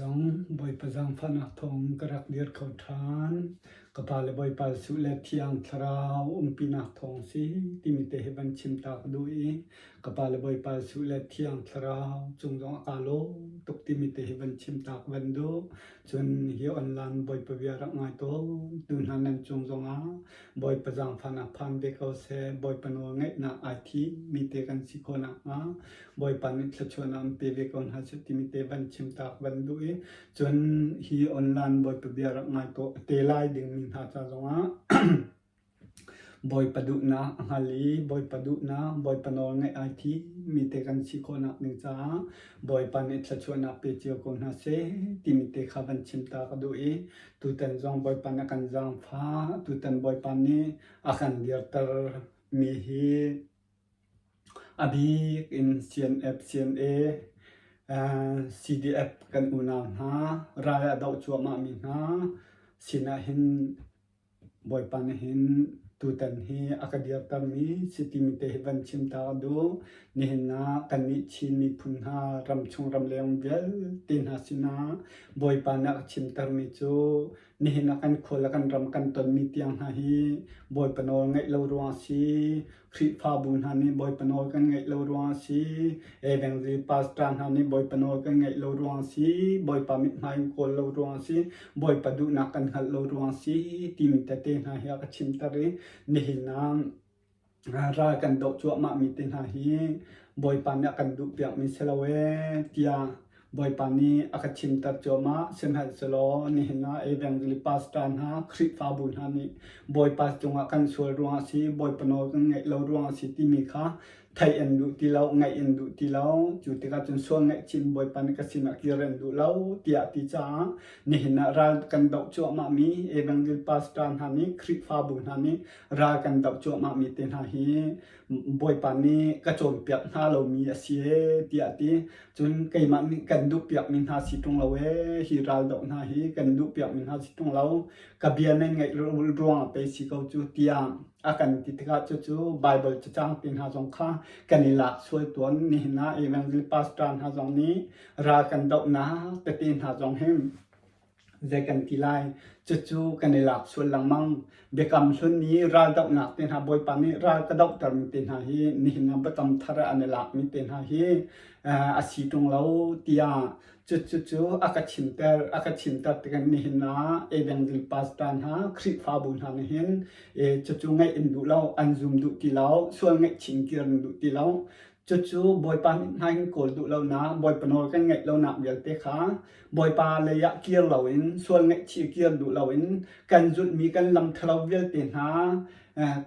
zong Bawipa zaangfahnak thawng ka rak dir kho ṭhan. Ka pa le Bawipa Jesuh le Thiang Thlarau umpinak thawng si timi te hi van chim ta ka duh i ka pa le Bawipa Jesuh le Thiang Thlarau cung zong a kaa lawm tuk timi te hi van chim ta ka van duh. Cun hi online Bawipa bia rak ngai tawn tu hna nan cung zongah Bawipa zaangfahnak phan ve ko seh. Bawipa nawl ngaihnak ai thim mi te kan si khawh nakhnga Bawipa nih thluachuahnak an pe ve ko hna seh timi te van chim tak van duh i cun hi online Bawipa bia rak ngai to te lai dingmi hna ca zongah Bawipa duhnak a hngal i Bawipa duhnak Bawipa nawl ngaih ai thim mi te kan si khawhnak ding caah Bawipa nih thluachuahnak pe cio ko hna seh timi te kha van chim ta ka duh i tutan zong Bawipa nih a kan zaangfah tutan Bawipa nih a kan dirter mi hi A bik in CNF, CNA, CDF kan unau hna, ral a doh cuahmahmi hna sinah hin Bawipa nih hin tutan hi a ka dirtermi si timi te hi van chim ta ka duh. Nihin ah kannih Chin miphun hna ramchung ramleng vialte hna sinah Bawipa nih a ka chimtermi cu Nihin ah kan khua le kan ram kan tonmi tiang hna hi Bawipa nawl ngaih lo ruang a si. Khrihfabu hna nih Bawipa nawl kan ngaih lo ruang a si. Evangel pastor hna nih Bawipa nawl kan ngaih lo ruang a si. Bawipa mithmai in kawl lo ruang a si. Bawipa duhnak kan hngalh lo ruang a si timi tete hna hi a ka chimter i nihin ah ral kan doh cuahmahmi te hna hi Bawipa nih a kan duhpiakmi si lo ee tiah Bawipa nih a ka chimter cuahmah. Sihmanhsehlaw nihin ah Evangeli pastor hna, Khrihfabu hna nih Bawipa cungah kan sual ruangah a si, Bawipa nawl kan ngaih lo ruangah a si timi kha theih an duh ti lo, ngaih an duh ti lo. Cu tikah cun sual ngaihchih in Bawipa nih ka sinah kir an duh lo tiah a ti caah nihin ah ral kan doh cuahmahmi Evangel pastor hna nih, Khrihfabu hna nih ral kan doh cuahmahmi te hna hi Bawipa nih ka cawnpiak hna lomi a si ee tiah a ti. Cun keimah nih kan duhpiakmi hna si ṭung lo ee, hi ral doh hna hi kan duhpiakmi hna si ṭung lo, ka bia nan ngaih ruangah pei si ko cu tiah a kan ti tikah cucu Baibal cacang te hna zong kha kan i lak sual tawn. Nihin ah Evangel pastor hna zong nih ral kan dohnak tete hna zong hi Zei kan ti lai? Cucu kan i lak sual lengmang. Biakam hlun i raldohnak te hna Bawipa nih ral ka dohtermi te hna hi nihin ah biakam thar ah an i lakmi te hna hi a si ṭung lo tiah cucu a ka chimter. A ka chimter tikah nihin ah Evangel pastor hna, Khrihfabu hna nih hin cucu ngaih in duh lo, an zum duh ti lo, sual ngaihchih in kir an duh ti lo. Cucu Bawipa mithmai in kawl duh lonak, Bawipa nawl kan ngaih lonak vialte kha Bawipa lei ah kir loin, sual ngaihchih kir duh loin, kan zulhmi kan lam ṭhalo vialte hna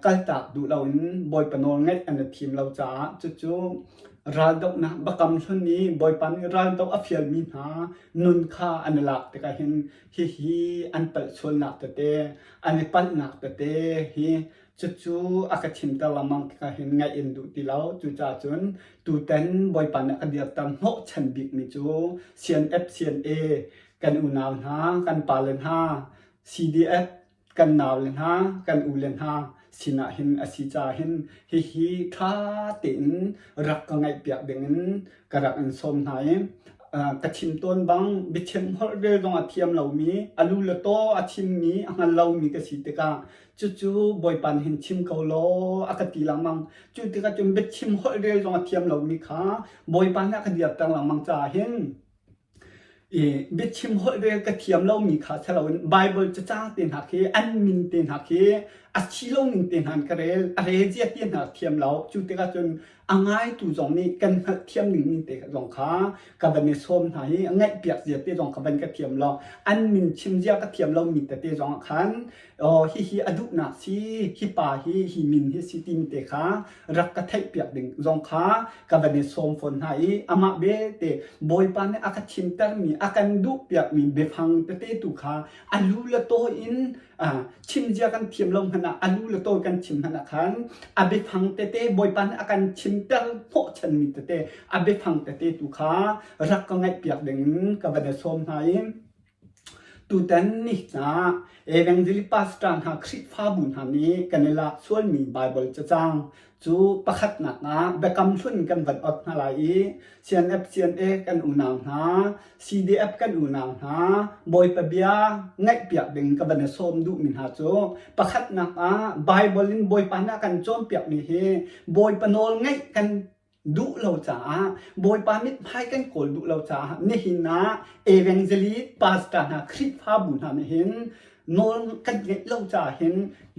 kaltak duh loin Bawipa nawl ngaih an i thim lo caah cucu raldohnak biakam hlun i Bawipa nih raldoh a fialmi hna nun kha an i lak tikah hin hihi an palh sualnak tete, an i palhnak tete hi Cucu a ka chimter lengmang tikah hin ngaih in duh ti lo. Cucaah cun tutan Bawipa nih a ka dirter hnawhchan bikmi cu CNF, CNA kan unau hna, kan pale hna, CDF kan naule hna, kan ule hna sinah hin a si caah hin hihi ṭha tein rak ka ngaihpiak dingin ka rak in sawm hna i ka chim tawn bang biachim holh rel zong a thiam lomi, a lu le taw a chimmi, a hngal lomi ka si tikah Cucu Bawipa nih hin chim ko law a ka ti lengmang. Cu tikah cun biachim holh rel zong a thiam lomi kha Bawipa nih a ka dirter lengmang caah hin i biachim holh rel ka thiam lomi kha si loin Baibal cacang te hna khi an min te hna khi a si lo ning te hna in ka rel a rel zia te hna thiam lo cu tikah cun a ngaitu zong nih kan hngalhthiam ning ning te zong kha ka van i sawm hna i ngaihpiak zia te zong ka van ka thiam lo an min chim zia ka thiam lomi tete zong ah khan oh hihi a duhnak si hi pa hi hi min hi si timi te kha rak ka theihpiak ding zong kha ka van i sawm fawn hna i amah belte Bawipa nih a ka chimtermi a kan duhpiakmi biafang tete tu kha a lu le taw in chim zia kan thiam lo hmanh ah a lu le taw kan chim hmanh ah khan a biafang tete Bawipa nih a kan chimter hnawhchanmi tete a biafang tete tu kha rak ka ngaihpiak ding in ka van i sawm hna i Tutan ni hna Evangeli pastor hna Khrihfabu hna nih kan i lak sualmi Baibal cacang. Cu pakhatnak ah biakam hlun kan van ot hna lai i CNF CNA kan unau hna, CDF kan unau hna, Bawipa bia ngaihpiak ding ka van i sawm duhmi hna cu pakhatnak ah Bible in Bawipa nih a kan cawnpiakmi hi Bawipa nawl ngaih kan duh lo caah Bawipa mithmai kan kawl duh lo caah nihin ah evangelist pastor hna Khrihfabu hna nih hin nawl kan ngeih lo caah hin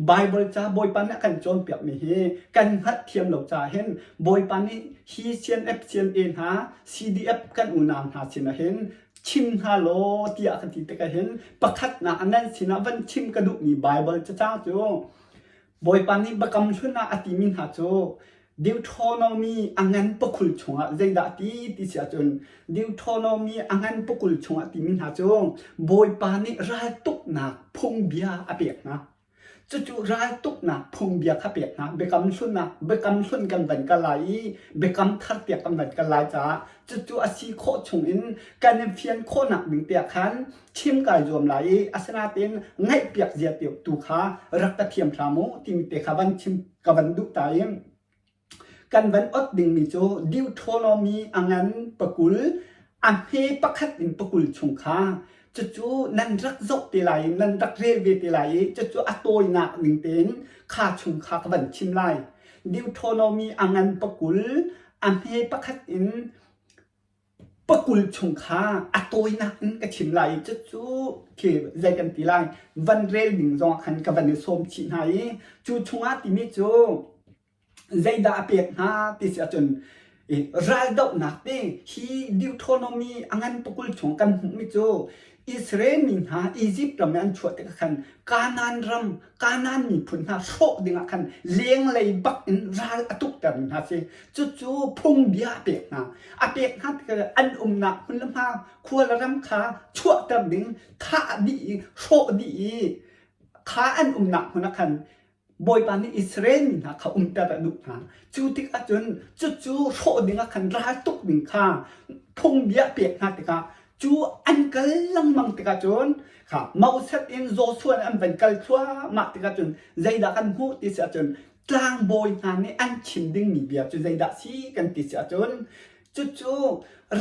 Bible ca Bawipa nih a kan cawnpiakmi hi kan hngalhthiam lo caah hin Bawipa nih hi CNF CNA hna CDF kan unau hna sinah hin chim hna law tiah ka ti tikah hin pakhatnak nan sinah van chim ka duhmi Bible cacang cu Bawipa nih biakam hlun ah a timi hna cu Deuteronomy a ngan pakhul chungah zeidah ti ti si ahcun Deuteronomy a ngan pakul chungah timi hna cu Bawipa nih raltuknak phungbia a pek hna. Cucu raltuknak phungbia kha pek hna. Biakam hlun ah biakam hlun kan van kal lai i biakam thar tiah kan van kal lai caah cucu a si khawh chungin kan i fian khawhnak ding tiah khan chim kai zuam lai i asinain ngaihpiak zia tu kha rak ka thiam hram u timi te kha van chim ka van duh ta i kan van ot dingmi cu Deuteronomy a ngan pakul a hme pakhat in pakul chung kha cucu nan rak zoh te lai i nan rak rel ve te lai i cucu a tawinak ning tein kha chung kha ka van chim lai. Deuteronomy a ngan pakul a hme pakhat in Pakul chung kha a tawinak in ka chim lai i cucu khi zei kan ti lai van rel ding zongah khan ka van i sawm chih hna i cu chungah timi cu zeidah a pek hna ti si ahcun i raldohnak te hi Deuteronomy a ngan pakul chung kan hmuhmi cu Israel mi hna Egypt ram i an chuah tikah khan Kanaan ram Kanaan miphun hna hrawh dingah khan lenglei bak in ral a tukter mi hna si. Cucu phungbia a pek hna. A pek hna tikah an umnak hmun le hma khua le ram kha chuahter ding, thah dih i hrawh dih i kha an umnak hmun ah khan Bawipa nih Israel mi hna kha umter a duh hna. Cu tikah cun cucu hrawh dingah khan ral tuk ding kha phungbia pek hna tikah cu an kal lengmang tikah cun kha Moses in Joshua nih an van kal thluahmah tikah cun zeidah kan hmuh ti si ahcun tlangbawi hna nih an chim dingmi bia cu zeidah si kan ti si ahcun cucu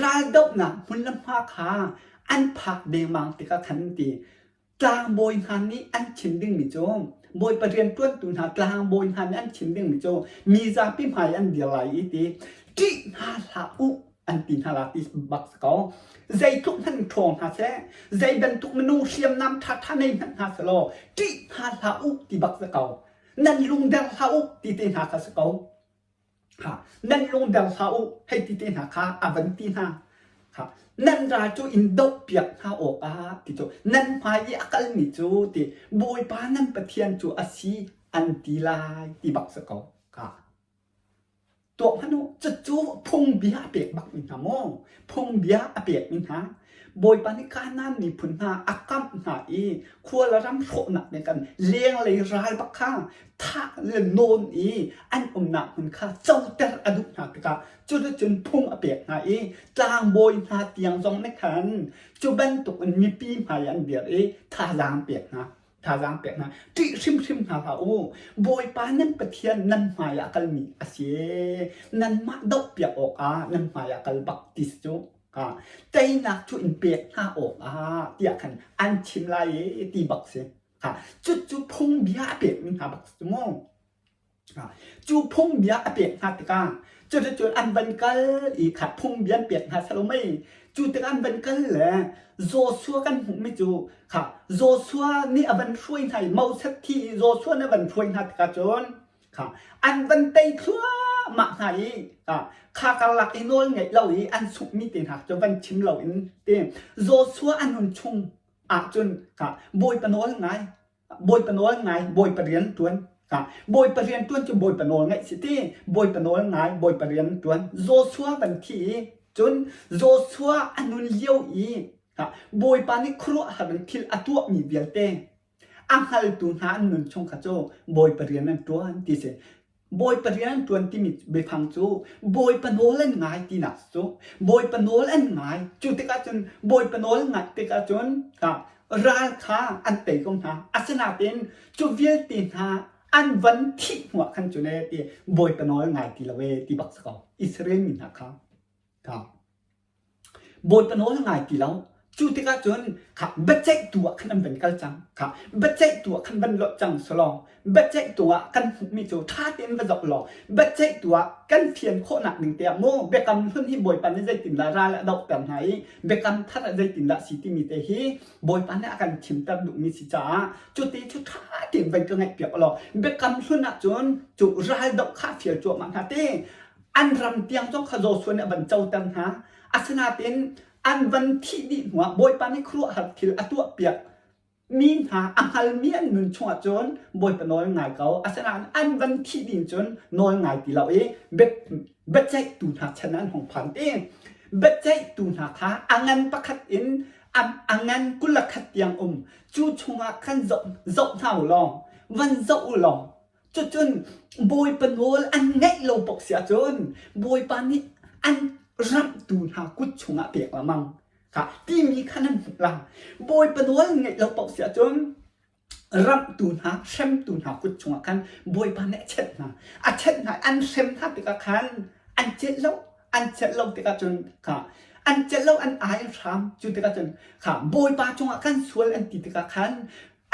raldohnak hmun le hma kha an phak dengmang tikah khan ti Tlangbawi hna nih an chim dingmi cu Bawipa rianṭuantu hna tlangbawi hna nih an chim dingmi cu mi zapi hmai an dir lai i ti ṭih hna hlah u an ti hna la ti bak si ko. Zeitluk hmanh ṭhawng hna seh, zei bantuk minung hriamnam ṭhaṭha nei hmanh hna selaw ṭih hna hlah u ti bak si ko. Nan lungder hlah u ti te hna kha si ko. Nan lungder hlah u hei ti te hna kha a van ti hna. Nan ral cu in dohpiak hna awkah ti cu nan hmai i a kalmi cu ti Bawipa nan Pathian cu a si an ti lai ti bak si ko. Tuah hmanh u, cucu phungbia a pek bakmi hna maw? Phungbia a pekmi hna. Bawipa nih Kanaan miphun hna a kamh hna i khua le ram hrawhnak nih khan lenglei ral bak kha thah le nawn i an umnak hmun kha coter a duh hna tikah cuticun phung a pek hna i tlangbawi hna tiang zong nih khan cu bantuk in mipi hmai an dir i thazaang pek hna thazaang pek hna ṭih hrimhrim hna hlah u Bawipa nan Pathian nan hmai ah kalmi a si nanmah dohpiak awkah nan hmai ah kal bak ti si cu teinak cu in pek hna awkah tiah khan an chim lai i ti bak si Cucu phungbia a pekmi hna bak si mu. Cu phungbia a pek hna tikah cuticun an van kal i kha phungbia an pek hna selo mei cu tikah an van kal le Joshua kan hmuhmi cu kha Joshua nih a van hruai hna i Moses thi i Joshua nih a van hruai hna tikah cun kha an van tei thluahmah hna i kha karlak i nawl ngeih lo i an sunghmi te hna cu van chim lo in te Joshua a nun chung ahcun kha Bawipa nawl ngai Bawipa nawl ngai Bawipa rian ṭuan kha Bawipa rian ṭuan cu Bawipa nawl ngaih si ti Bawipa nawl ngai Bawipa rian ṭuan Joshua van thi i cun Joshua a nun lio i kha Bawipa nih khuaruahhar in thil a tuahmi vialte a hngaltu hna an nun chung kha cu Bawipa rian an ṭuan ti si Bawipa rian an ṭuan timi biafang cu Bawipa nawl an ngai tinak cu Bawipa nawl an ngai. Cu tikah cun Bawipa nawl ngaih tikah cun ral kha an tei ko hna. Asinain cu vialte hna An van thih hnuah khan cun ee ti Bawipa nawl ngai ti lo ee ti bak si ko. Israel mi hna kha. Kha. Bawipa nawl ngai ti lo. Cu tikah cun kha biaceihtu ah khan an van kal cang. Kha biaceihtu ah khan van lonh cang selaw biaceihtu ah kan hmuhmi cu ṭha tein va zoh law biaceihtu ah kan fian khawhnak ning te ah maw biakam hlun hi Bawipa nih zeitindah ral a dohter hna i biakam thar ah zeitindah si timi te hi Bawipa nih a kan chimter duhmi si caah cuti cu ṭha tein van ka ngaihpiak law biakam hlun ah cun cu ral doh kha fial cuahmah hna te an ram tiang zong kha Joshua nih a van coter hna. Asinain an van thih dih hnuah Bawipa nih khuaruahhar thil a tuahpiak mi hna a hngalmi an nun chungah cun Bawipa nawl ngai ko. Asinain an van thih dih cun nawl ngai ti lo i biaceihtu hna chan an hung phan ti. Biaceihtu hna kha a ngan pakhat in a ngan 21 tiang um. Cu chungah khan zoh hna u law, van zoh u law, Cucun Bawipa nawl an ngaih lo paoh si ahcun Bawipa nih an ramhtu hna kut chungah pek lengmang kha timi kha nan hmuh lai. Bawipa nawl ngaih lo paoh si ahcun ramhtu hna, hremtu hna kut chungah khan Bawipa nih a chenh hna. A chenh hna an hrem hna tikah khan an celh lo. An celh lo tikah cun kha an celh lo an ai an hram cu tikah cun kha Bawipa cungah kan sual an ti tikah khan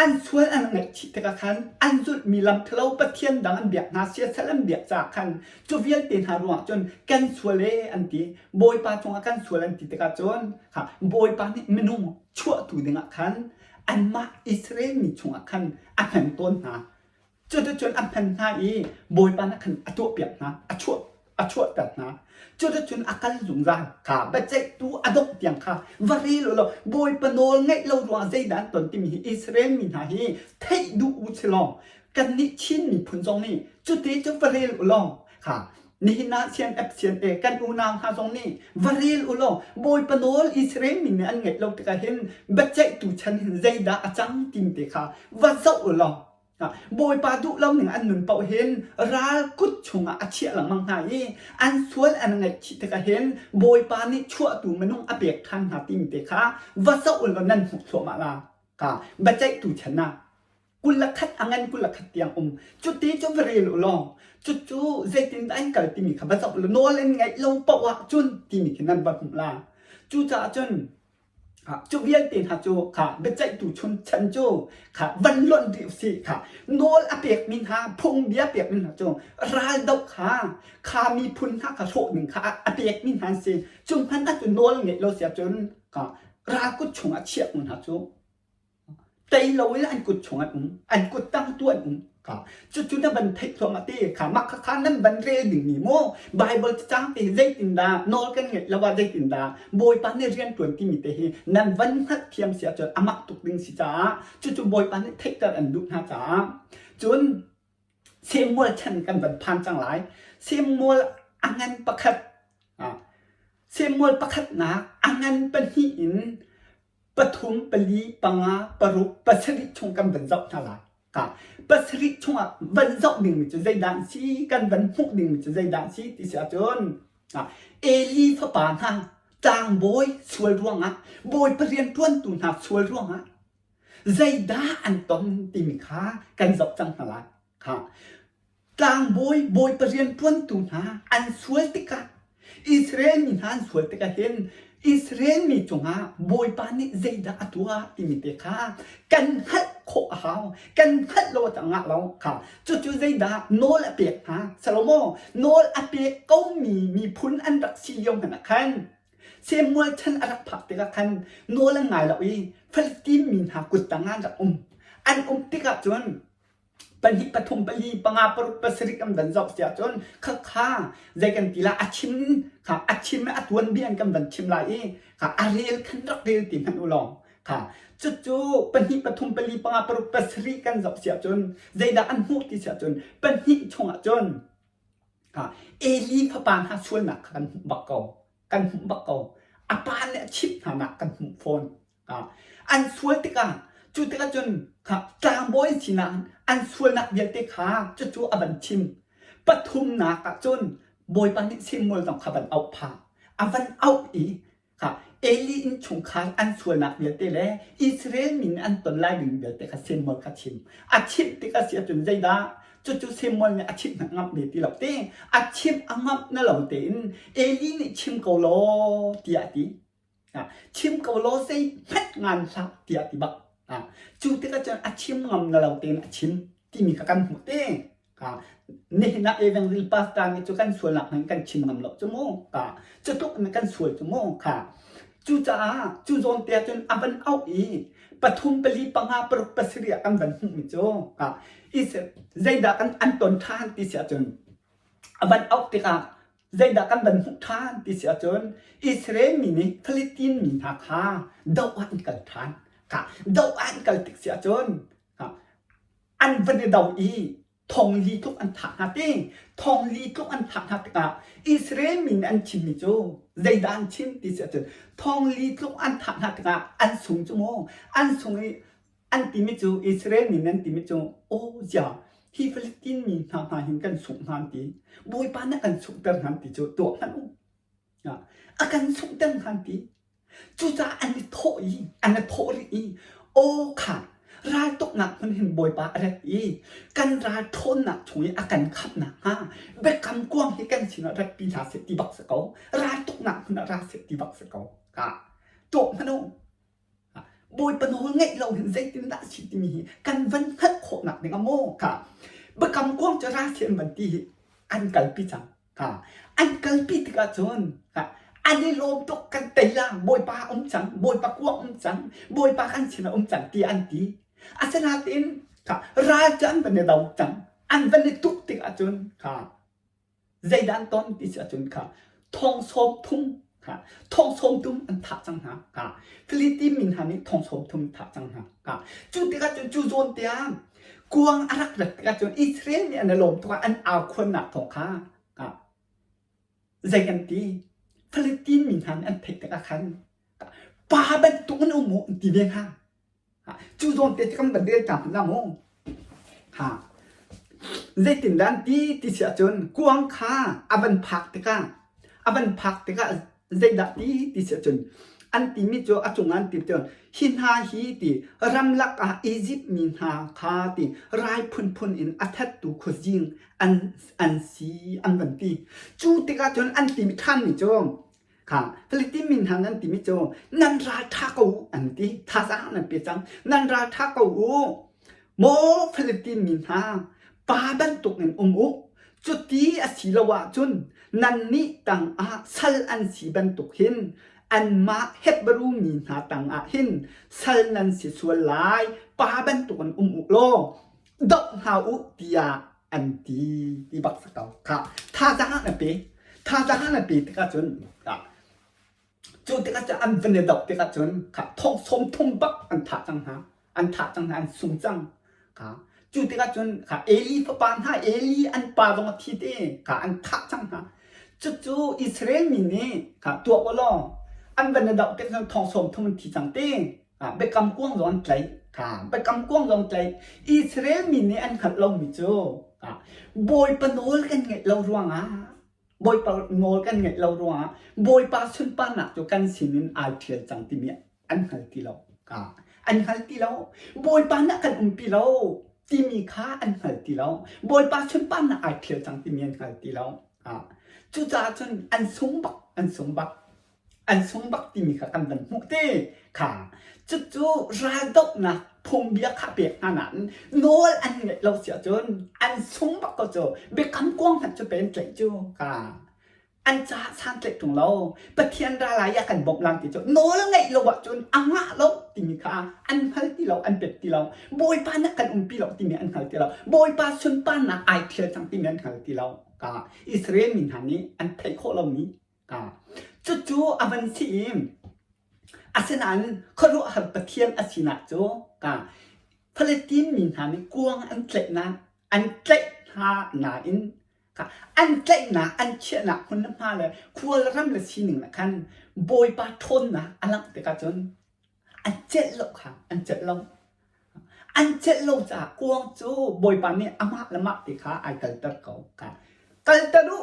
An sual an ngaihchih tikah khan an zulhmi lam ṭhalo pathian dang an biak hna, siasal an biak caah khan cu vialte hna ruangah cun kan sual ee an ti. Bawipa cungah kan sual an ti tikah cun kha Bawipa nih minung chuahtu dingah khan anmah Israel mi chungah khan a hman tawn hna. Cuticun a hman hna i Bawipa nih khan a tuahpiak hna, a chuah a chuahter hna. Cuticun a kal zungzal kha biaceihtu a dongh tiang kha va rel u law Bawipa nawl ngaih lo ruangah zeidah an ton timi hi Israel mi hna hi theih duh u si law kannih Chin miphun zong nih cuti cu va rel u law kha nihin ah CNF CNA kan unau hna zong nih va rel u law Bawipa nawl Israel mi nih an ngaih lo tikah hin biaceihtu chan hin zeidah a cang timi te kha va zoh u law Bawipa duh lo ning an nun paoh hin ral kut chungah a chiah lengmang hna i an sual an ngaihchih tikah hin Bawipa nih chuahtu minung a pek ṭhan hna timi te kha va zoh u law nan hmuh thluahmah la. Ka biaceihtu chan ah 21 a ngan 21 tiang um cuti cu va rel u law cucu zeitindah an kal timi kha va zoh u law nawl an ngaih lo paoh ah cun timi khi nan va hmuh la. Cucaah cun Cu vialte hna cu kha biaceihtu chun chan cu kha van lonh rih usih kha nawl a pekmi hna phungbia pekmi hna cu raldoh kha kha miphun hna kha hrawh ding kha a pekmi hna an si. Cu hmanh ah cun nawl ngeih lo si ahcun kha ral kut chungah chiah hna cu Tei loin an kut chung an um, an kut tang tu an um. Kha cucu na van theih thluahmah te kha mah khakha nan van rel dingmi mu Bible cacang te hi zeitindah nawl kan ngeih lo ah zeitindah Bawipa nih rian ṭuan timi te hi nan van hngalh thiam si ahcun a mak tuk ding si caah cucu Bawipa nih theihter an duh hna caah cun Samuel chan kan van phan cang lai. Samuel a ngan pakhat Samuel pakhatnak a ngan pahnih in pathum, pali, panga, paruk, pasarih chung kan van zoh hna lai. Ka pasarih chungah van zoh dingmi cu zeidah an si, kan van hmuh dingmi cu zeidah an si ti si ahcun Eli fapa hna tlangbawi sual ruangah bawipa rianṭuantu hna sual ruangah zeidah an ton timi kha kan zoh cang hna lai. Kha Tlangbawi bawipa rianṭuantu hna an sual tikah Israel mi hna an sual tikah hin Israel mi cungah Bawipa nih zeidah a tuah timi te kha kan hngalh khawh a hau. Kan hngalh lo a ngah lo kha. Cucu zeidah nawl a pek hna? Salomo nawl a pek komi miphun an rak si lio hmanh ah khan Samuel chan a rak phak tikah khan nawl an ngai lo i Philistine mi hna kut tangah an rak um. An um tikah cun pahnih pathum pali panga paruk pasarih kan van zoh si ahcun khakha zei kan ti la a chim kha a chim a tuanbia in kan van chim lai i kha a rel khan rak rel ti hmanh u law kha cucu pahnih pathum pali panga paruk pasarih kan zoh si ahcun zeidah an hmuh ti si ahcun pahnih chungah cun kha Eli fapa hna sualnak kha kan hmuh bak ko kan hmuh bak ko a pa nih a chimh hna nak kan hmuh fawn An sual tikah cu tikah cun tlangbawi sinah an sualnak vialte kha cucu a van chim. Pathumnak ah cun Bawipa nih Samuel zong kha van auh phah. A van auh i kha Eli innchungkhar an sualnak vialte le Israel mi nih an ton lai ding vialte kha Samuel kha chim. A chimh tikah si ahcun zeidah? Cucu Samuel nih a chimh hmanh ngamh ve ti lo te. A chimh a ngamh na lo tein Eli nih chim ko law tiah a ti. Chim ko law zeihmanh ngan hlah tiah a ti bak. Cu tikah cun a chim ngam na lo tein a chim timi kha kan hmuh te. Nihin ah Evangelist pastor nih cu kan sualnak hmanh kan chim ngam lo cu mu. Cu tluk in kan sual cu mu. Cucaah cu zawn te ah cun a van auh i pathum pali panga paruk pasarih ah kan van hmuhmi cu zeidah kan an ton ṭhan ti si ahcun a van auh tikah zeidah kan van hmuh ṭhan ti si ahcun Israel mi nih Philistine mi hna kha doh ah an kal ṭhan. Doh ah an kal tik si ahcun an van i do i thong li tluk an thah hna ti thong li tluk an thah hna tikah Israel mi nih an chimmi cu zeidah an chim ti si ahcun thong li tluk an thah hna tikah an sung cu mu an sung i an timi cu Israel mi nih an timi cu aw zia hi Philistine mi hna hna hin kan sungh hna an ti Bawipa nih a kan sunghter hna an ti cu tuah hmanh u a kan sunghter hna an ti Cucaah an i thawh i an i thawh rih i aw kha raltuknak hmun hin Bawipa a rat i kan ral ṭhawnnak chung i a kan khamh nakhnga biakam kuang hi kan sinah ratpi hna seh ti bak si ko. Raltuknak hmun ah ra seh ti bak si ko. Ka tuah hmanh u. Bawipa nawl ngeih lo hin zeitindah a si timi hi kan van hngalh khawhnak ding ah maw ka biakam kuang cu ra seh an van ti hi an kalpi cang. An kalpi tikah cun an i lawm tuk kan tei la Bawipa um cang Bawipa kuang um cang Bawipa kan sinah um cang ti an ti. Asinain ral cu an van i do cang an van i tuk tikah cun zeidah an ton ti si ahcun kha thong sawm thum kha thong sawm thum an thah cang hna kha Philippine mi hna nih thong sawm thum thah cang hna kha cu tikah cun cu zawn tiang kuang a rak rat tikah cun Israel nih an i lawm tuk ah an au khuannak thawng kha zei kan ti Philippine mi hna nih an theih tikah khan pa bantuk in um u an ti ve hna Cu zawn te kan van rel ta hmanh la mu. Ha. Zeitindah an ti ti si ahcun kuang kha a van phak tikah a van phak tikah zeidah ti ti si ahcun an timi cu a cungah an ti cun hi hna hi ti ramlak ah Izipt mi hna kha ti rai phunphun in a thattu khuazing an an si an van ti. Cu tikah cun an timi ṭhanmi cu Kha Philippine mi hna nan timi cu nan ral ṭha ko u an ti. Thazaang nan pe cang. Nan ral ṭha ko u. Maw Philippine mi hna, pa bantuk in um u. Cuti a si lo ahcun nannih tangah sal an si bantuk hin anmah Hebru mi hna tangah hin sal nan si sual lai. Pa bantuk in um u law doh hna u tiah an ti ti bak si ko kha thazaang na pe thazaang na pe tikah cun cu tikah cun an van i doh tikah cun kha thong sawm thum bak an thah cang hna an thah cang hna an sung cang kha cu tikah cun kha Eli fapa hna Eli an pa zong a thi te kha an thah cang hna cucu Israel mi nih kha tuah u law an van i doh tik cun thong sawm thum an thi cang te Biakam kuang zong an tlaih. Biakam kuang zong tlaih. Israel mi nih an hngalh lomi cu Bawipa nawl kan ngeih lo ruangah Bawipa nawl kan ngeih lo ruangah Bawipa sunparnak cu kan sinin ai ṭhial cang timi an hngal ti lo. An hngal ti lo. Bawipa nih a kan umpi lo timi kha an hngal ti lo. Bawipa sunparnak ai ṭhial cang timi an hngal ti lo. Cucaah cun an sung bak, an sung bak. An sung bak timi kha kan van hmuh te kha cucu raldohnak phungbia kha pek hna nain nawl an ngeih lo si ahcun an sung bak ko cu biakam kuang hmanh cu pen tlaih cu ka an caah san tlaih ṭung lo Pathian ral ah kan bawmh lang ti cu nawl ngeih lo ahcun a ngah lo timi kha an hngal ti lo an pet ti lo Bawipa nih kan umpi lo timi an hngal ti lo Bawipa sunparnak ai ṭhial cang timi an hngal ti lo ka Israel mi hna nih an theih khawh lomi Cucu a van si i asinain khuaruahhar Pathian a sinak cu Palestine mi hna nih kuang an tlaihnak an tlaih hna nain an tlaihnak an chiahnak hmun le hma le khualram le sining ah khan Bawipa ṭhawnnak a langh tikah cun an celh lo kha an celh lo. An celh lo caah kuang cu Bawipa nih amah le mah te kha ai kalter ko. Kalter u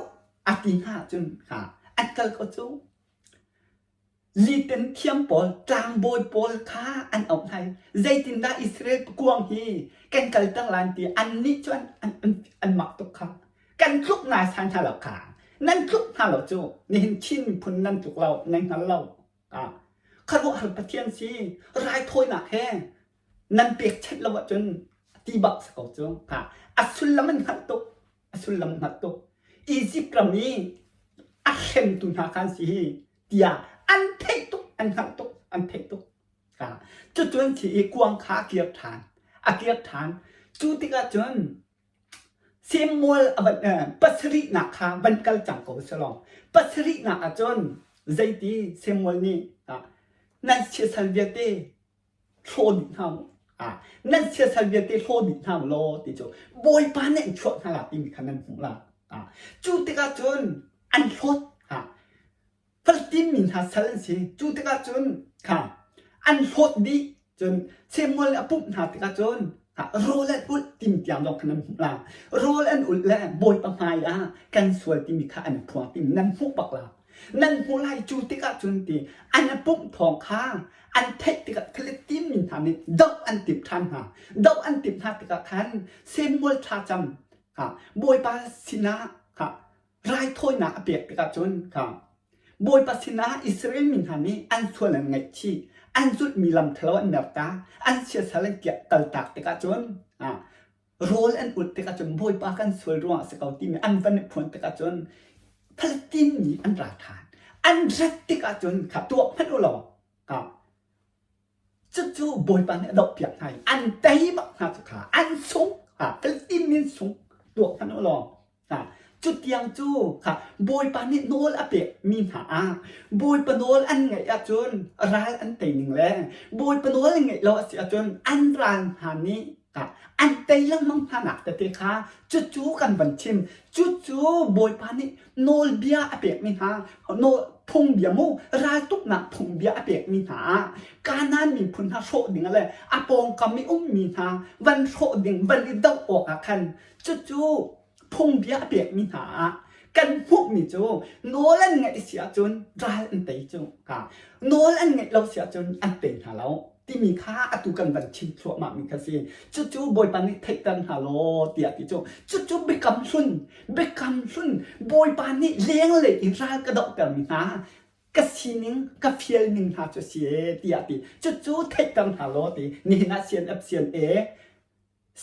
a ti hna ahcun an kal ko cu. Liten thiam pawl, tlangbawi pawl kha an auh hna i zeitindah Israel kuang hi kan kalter lai ti annih cu an, an, an, an mak tuk kha. Kan tluk naisai hna lo kha. Nan tluk hna lo cu. Nihin Chin miphun nan tluk lo, nan hngal lo. Ah. Khuaruahhar Pathian si raithawinak he nan pekchanh lo ahcun ti bak si ko cu. Ha. A sullam an hngalh tuk. A sullam hngalh tuk. Egypt ram i a hremtu hna kha an si hi tiah an theih tuk, an hngalh tuk, an theih tuk. Ha. Cucun khi i kuang kha a kir ṭhan. A kir ṭhan. Cu tikah cun Samuel a van pasarihnak kha van kal cang ko selaw pasarihnak ah cun zeiti Samuel nih nan siasal vialte hlaw dih hna u nan siasal vialte hlaw dih hna u law ti cu Bawipa nih an chuah hna la timi kha nan hmuh la. Cu tikah cun an hlawt. Palestine mi hna sal an si. Cu tikah cun kha an hlawt dih. Cun Samuel a pumh hna tikah cun rawl an ulh timi tiang zong kha nan hmuh la. Rawl an ulh le Bawipa hmai ah kan sual timi kha an phuang timi nan hmuh bak la. Nan hmuh lai cu tikah cun ti an i pumh thawng kha an theih tikah Philistine mi hna nih doh an timh ṭhan hna. Doh an timh hna tikah khan Samuel thlacam kha Bawipa sinah kha raithawinak a pek tikah cun kha Bawipa sinah Israel mi hna nih an sual an ngaihchih, an zulhmi lam ṭhalo an merta, an siasal an kaltak tikah cun rawl an ulh tikah cun Bawipa kan sual ruangah a si ko timi an van i phuan tikah cun Palestine mi an ra ṭhan. An rat tikah cun kha tuah hmanh u law Cucu Bawipa nih a dohpiak hna i an tei bak hna cu kha an sung Palestine min sung tuak hmanh u law cutiang cu kha Bawipa nih nawl a pek mi hna ah Bawipa nawl an ngaih ahcun ral an tei ning le Bawipa nawl an ngaih lo a si ahcun an ral hna nih an tei lengmang hna nak tete kha cucu kan van chim cucu Bawipa nih nawlbia a pekmi hna phungbia mu raltuknak phungbia a pekmi hna ah Kanaan miphun hna hrawh ding le a pawngkam i ummi hna van hrawh ding van i doh awkah khan cucu phungbia a pekmi hna ah kan hmuhmi cu nawl an ngaih si ahcun ral an tei cu nawl an ngaih lo si ahcun an tei hna lo timi kha atu kan van chim thluahmah mi kha si. Cucu Bawipa nih theihter hna law tiah ti cu. Cucu biakam hlun, biakam hlun Bawipa nih lenglei in ral ka dohter mi hna ka sining ka fial ning hna cu si e tiah ti. Cucu theihter hna law ti nihin ah CNF CNA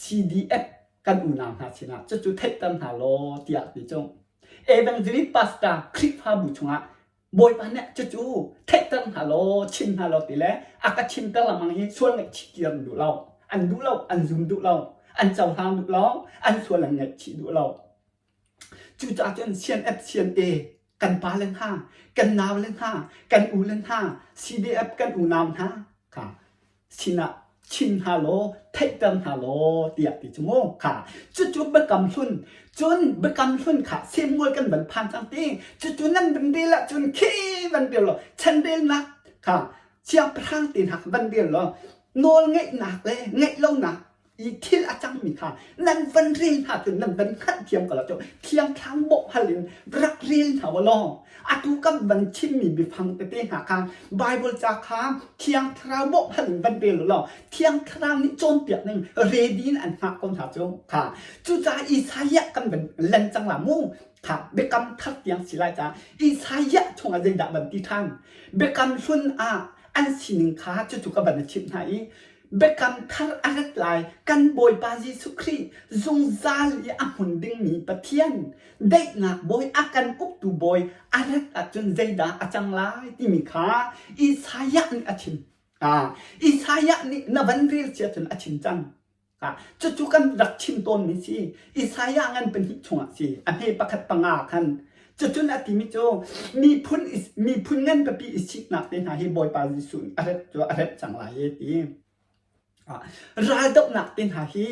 CDF kan unau hna sinah cucu theihter hna law tiah ti cu. Evangelist pastor Khrihfabu chungah Bawipa nih cucu theihter hna law chim hna law ti le a ka chimter lengmang i sual ngaihchih ti an duh lo. An duh lo, an zum duh lo, an cohlang duh lo, an sual an ngaihchih duh lo. Cucaah cun CNF CNA kan pa le hna, kan nau le hna, kan u le hna, CDF kan unau hna kha sinah chim hna law theihter hna law tiah ti cu mu kha cucu biakam hlun cun biakam hlun kha Samuel kan van phan cang ti cucu nan van rel ahcun khi van rel law chanrelnak kha siangpahrang te hna van rel law nawl ngeihnak le ngeih lonak i thil a cangmi kha nan van rel hna cun nan van hngalhthiam ko lo cu thiangthlang bawmh hal in rak rel hna u law atu kan van chimmi biafang tete hna kha Bible ca kha thiang thlarau bawmh hal in van rel u law thiang thlarau nih cawnpiak ning ready in an hngak ko hna cu kha cucaah Isaiah kan van len cang la mu kha biakam thar tiang si lai ca Isaiah chungah zeidah van ti ṭhan biakam hlun ah an sining kha cucu ka van chimh hna i Biakam thar a rat lai. Kan Bawipa Jesuh Khrih zungzal i a hmun dingmi Pathian, daihnak Bawi, a kan uktu Bawi a rat ahcun zeidah a cang lai timi kha Isaiah nih a chim. Ah, Isaiah nih na van rel cia cun a chim cang. Ah, cucu kan rak chim tawnmi si. Isaiah ngan pahnih chungah si. A hme pakhat panga khan. Cucun a timi cu miphun miphun ngan pipi i siknak te hna hi Bawipa Jesuh a rat cu a rat cang lai e ti. Raldohnak te hna hi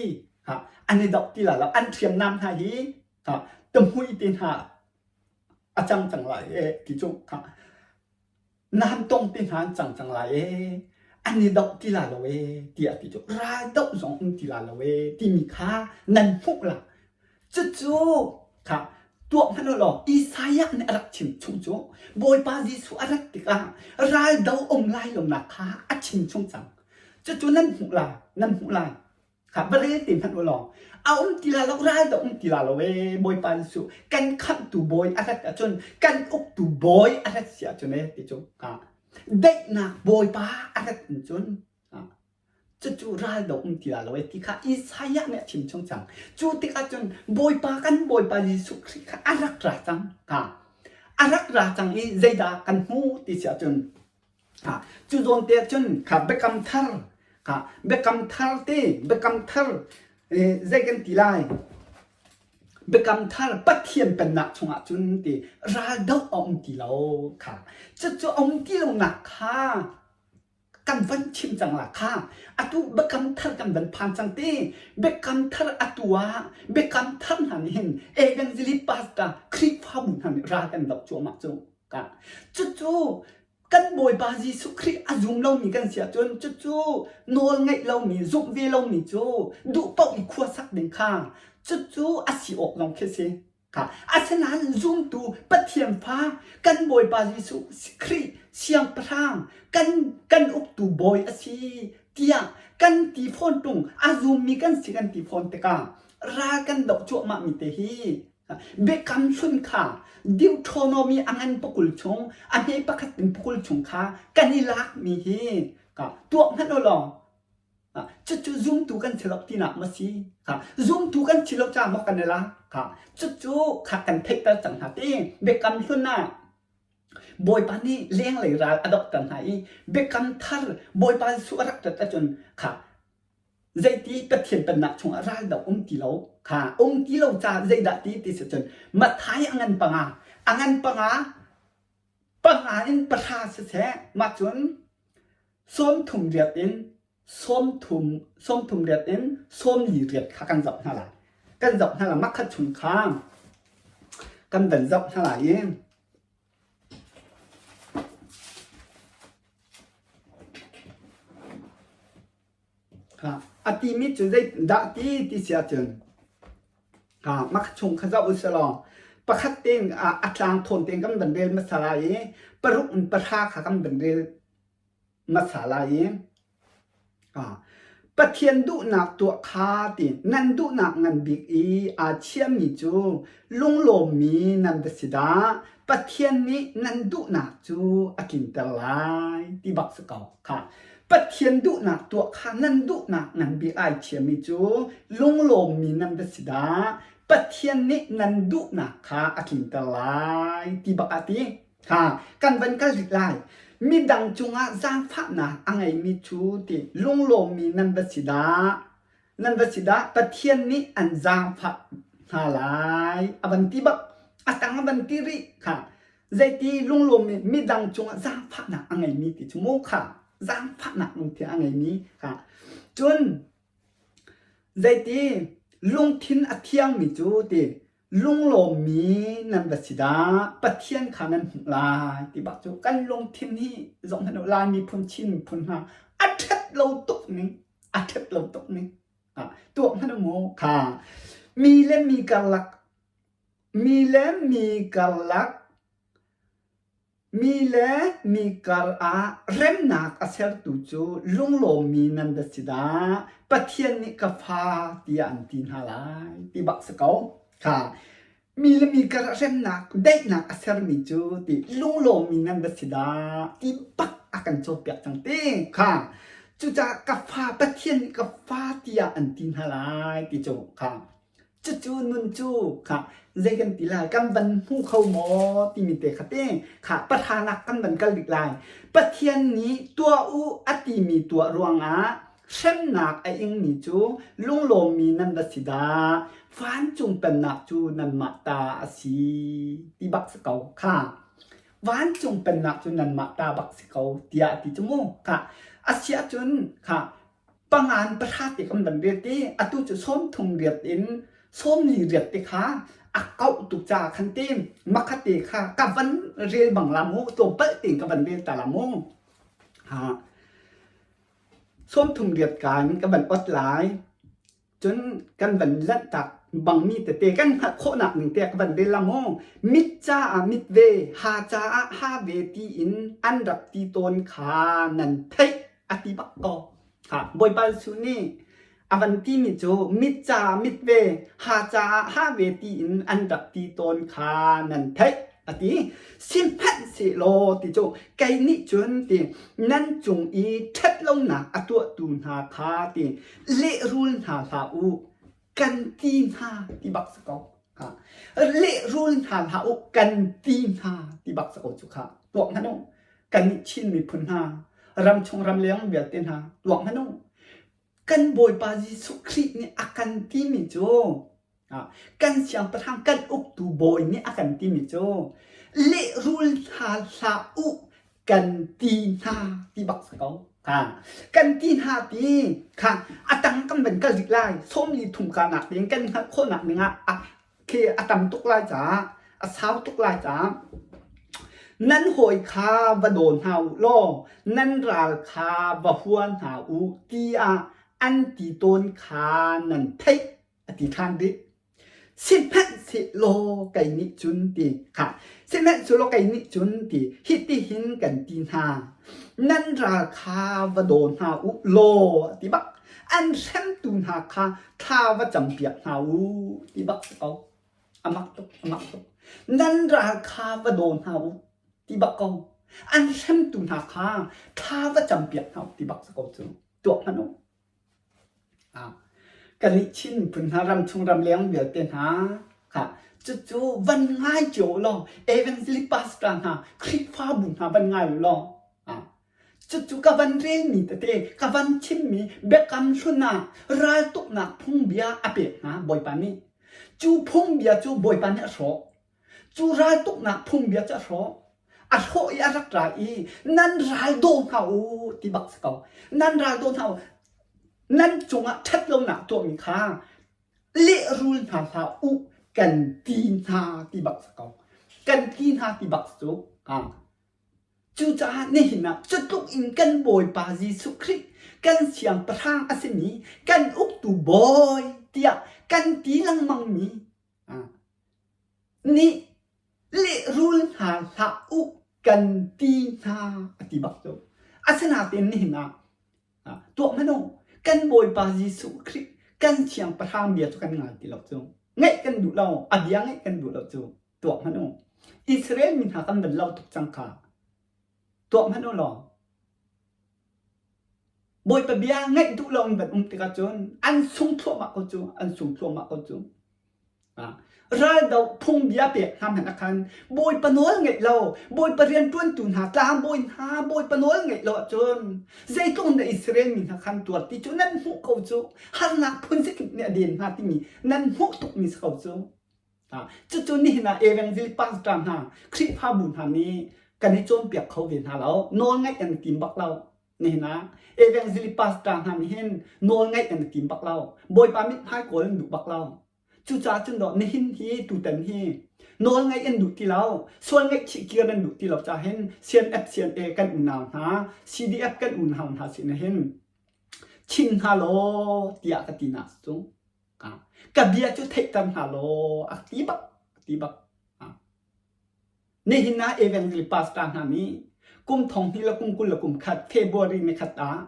an i doh ti lai lo. An hriamnam hna hi tuhmui te hna a cang cang lai e ti cu Namtong te hna an cang cang lai ee, an i doh ti la lo ee tiah ti cu ral doh zong um ti la lo ee timi kha nan hmuh la. Cucu kha. Tuah hmanh u law Isaiah nih a rak chim chung cu Bawipa Jesuh a rat tikah ral do um lai lonak kha a chim chung cang. Cucu nan hmuh lai, nan hmuh lai. Kha va rel te hmanh u law a um ti la lo ral do um ti la lo ee Bawipa Jesuh kan khamhtu bawi a rat ahcun kan uktu bawi a rat si ahcun ee ti cu ka daihnak Bawipa a rat in cun cucu ral do um ti la lo ee ti kha Isaiah nih a chim chung cang. Cu tikah cun Bawipa kan Bawipa Jesuh Khrih kha a rak ra cang. Ha a rak ra cang i zeidah kan hmu ti si ahcun Cu zawn te ahcun kha biakam thar kha biakam thar te biakam thar zei kan ti lai biakam thar Pathian pennak chungah cun ti raldoh a um ti lo kha cucu a um ti lonak kha kan van chim cang la kha atu biakam thar kan van phan cang ti biakam thar atu ah biakam thar hna nih hin evangelist pastor Khrihfabu hna nih ral kan doh cuahmah cu ka cucu Kan Bawipa Jesuh Khrih a zum lomi kan si ahcun cucu nawl ngeih lomi, zumh ve lomi cu duh paoh i khua sak ding kha cucu a si awk zong khi a si. Kha asinain zumtu Pathian fa kan Bawipa Jesuh Khrih siangpahrang kan kan uktu bawi a si tiah kan ti fawn ṭung a zummi kan si kan ti fawn tikah ral kan doh cuahmahmi te hi Biakam hlun kha Deuteronomy a ngan pakul chung a hme pakhat in pakul chung kha kan i lakmi hi ka tuah hmanh u law cucu zumtu kan si lo tinak ma si kha zumtu kan si lo caah maw kan i lak kha cucu kha kan theihter cang hna ti biakam hlun ah Bawipa nih lenglei ral a dohter hna i biakam thar Bawipa Jesuh a rak rat ahcun kha Zeiti Pathian pennak chungah ral dah um ti lo kha um ti lo caah zeidah ti ti si cun Matthai a ngan panga a ngan panga panga in pahra siseh mah cun 30 riat in 30 30 riat in 40 riat kha kan zoh hna lai kan zoh hna lai mah khat chung kha kan van zoh hna lai i A timi cu zeidah ti ti si ahcun mah chung kha zoh u sih law pakhat tein a tlang thawn tein kan van rel hmasa lai i paruk in pahra kha kan van rel hmasa lai i Pathian duhnak tuah kha ti nan duhnak ngan bik i aa chiami cu lunglawmmi nan va si dah Pathian nih nan duhnak cu a tlinter lai ti bak si ko kha. Pathian duhnak tuah kha nan duhnak ngan bik ai thiammi cu lunglawmmi nan va si dah Pathian nih nan duhnak kha a tlinter lai ti bak ah ti. Ha, kan van kal rih lai. Midang cungah zaangfahnak a ngeimi cu ti lunglawmmi nan va si dah. Nan va si dah Pathian nih an zaangfah hna lai a van ti bak. A tang a van ti rih kha. Zeiti lunglawmmi midang cungah zaangfahnak a ngeimi ti cu mu kha. Zaangfahnak lungthin a ngeimi kha. Cun zeiti lungthin a thiangmi cu ti lunglawmmi nan va si dah Pathian kha nan hmuh lai ti bak cu kan lungthin hi zoh hmanh u Lai miphun Chin miphun hna a ṭhat lo tuk ning a ṭhat lo tuk ning tuah hmanh u mu kha mi le mi karlak mi le mi karlak Mi le mi kar ah remnak a sertu cu lunglawmmi nan va si dah. Pathian nih ka fa tiah an ti hna lai ti bak si ko. Kha mi le mi kar ah remnak, daihnak a sermi cu ti lunglawmmi nan va si dah ti bak a kan cawnpiak cang ti. Kha cucaah ka fa Pathian nih ka fa tiah an ti hna lai ti cu kha Cucu nun cu kha zei kan ti lai kan van hmu kho maw timi te kha te kha pahranak kan van kal dik lai. Pathian nih tuah u a timi tuah ruangah hremnak a ingmi cu lunglawmmi nan va si dah. Vancung pennak cu nanmah ta a si ti bak si ko kha. Vancung pennak cu nanmah ta bak si ko tiah a ti cu mu kha. Asiahcun kha pangan pahra te kan van riat i atu cu 30 riat in 40 riat te kha a kauh tuk caah khan te makhat te kha ka van rel bang la mu tlawmpal tein ka van rel ta la mu ha 30 riat kan ka van ot lai. Cun kan van lanhtak bangmi tete kan hngalh khawhnak ning te ka van rel la maw? Mit caah mit ve, ha caah ha ve tiin an rak ti tawn kha nan theih a ti bak ko. Ha, Bawipa Jesuh nih a van timi cu mit caah mit ve, ha caah ha ve tiin an rak ti tawn kha nan theih a ti. Sihmanhsehlaw ti cu kei nih cun ti nan cung i ṭhatlonak a tuahtu hna kha ti lehrul hna hlah u kan ti hna ti bak si ko. Ha. Lehrul hna hlah u kan ti hna ti bak si ko cu kha tuak hmanh u. Kannih Chin miphun hna ramchung ramleng vialte hna tuak hmanh u. Kan Bawipa Jesuh Khrih nih a kan timi cu kan siangpahrang kan uktu bawi nih a kan timi cu lehrul hna hlah u kan ti hna ti bak si ko. Ha. Kan ti hna ti kha a tang kan van kal rih lai sawmli thum ka nak ding kan hngalh khawhnak ning ah khi a tam tuk lai caah a sau tuk lai caah nan hawi kha va daw hna u law nan ral kha va hua hna u tiah an ti tawn kha nan theih a ti ṭhan rih. Sihmanhsehlaw kei nih cun ti kha sihmanhsehlaw kei nih cun ti hitihin kan ti hna nan ral kha va daw hna u law ti bak an hremtu hna kha thla va campiak hna u ti bak si ko. A mak tuk, a mak tuk. Nan ral kha va daw hna u ti bak ko. An hremtu hna kha thla va campiak hna u ti bak si ko cu. Tuak hmanh u. Ah, kannih Chin miphun hna ramchung ramleng vialte hna kha cucu van ngai cio u law Evangelist pastor hna Khrihfabu hna van ngai u law ah, Cucu ka van relmi tete, ka van chimmi biakam hlun ah raltuknak phungbia a pek hna Bawipa nih. Cu phungbia cu Bawipa nih a hrawh. Cu raltuknak phungbia cu a hrawh. A hrawh i a rak ra i nan ral daw hna u ti bak si ko. Nan ral daw hna u. Nan cungah ṭhatlonak tuahmi kha lehrul hna hlah u kan ti hna ti bak si ko. Kan ti hna ti bak cu. Cucaah nihin ah cutluk in kan Bawipa Jesuh Khrih kan Siangpahrang a simi kan uktu bawi tiah kan ti lengmangmi nih lehrul hna hlah u kan ti hna a ti bak cu. Asinain nihin ah tuah hmanh u kan Bawipa Jesuh Khrih kan Siangpahrang bia cu kan ngai ti lo cu. Ngaih kan duh lo, a bia ngaih kan duh lo cu. Tuah hmanh u. Israel mi hna kan van lo tuk cang kha. Tuah hmanh u law. Bawipa bia ngaih duh lo in van um tikah cun an sung thluahmah ko cu, an sung thluahmah ko cu. Raldo phungbia pek hna hmanh ah khan Bawipa nawl ngeih lo, Bawipa rianṭuantu hna, tlangbawi hna, Bawipa nawl ngeih lo ahcun zeitluk in dah Israel mi hna khan tuar ti cu nan hmuh ko cu. Harnak phun zakip nih a den hna timi nan hmuh tukmi si ko cu. Cucu nihin ah Evangel pastor hna, Khrihfabu hna nih kan i cawnpiak kho ve hna lo. Nawlngaih kan i tim bak lo. Nihin ah Evangel pastor hna nih hin nawlngaih kan i tim bak lo. Bawipa mithmai kawl an duh bak lo. Cucaah cun dawh nihin hi tutan hi nawlngaih an duh ti lo. Sual ngaihchih kir an duh ti lo caah hin CNF CNA kan unau hna, CDF kan unau hna sin hin chim hna law tiah ka ti nak cu. Ka bia cu theihter hna law a ti bak, a ti bak. Nihin ah Evangel pastor hna nih kum thong hnih le kum 20 le kum khat February ni khat ah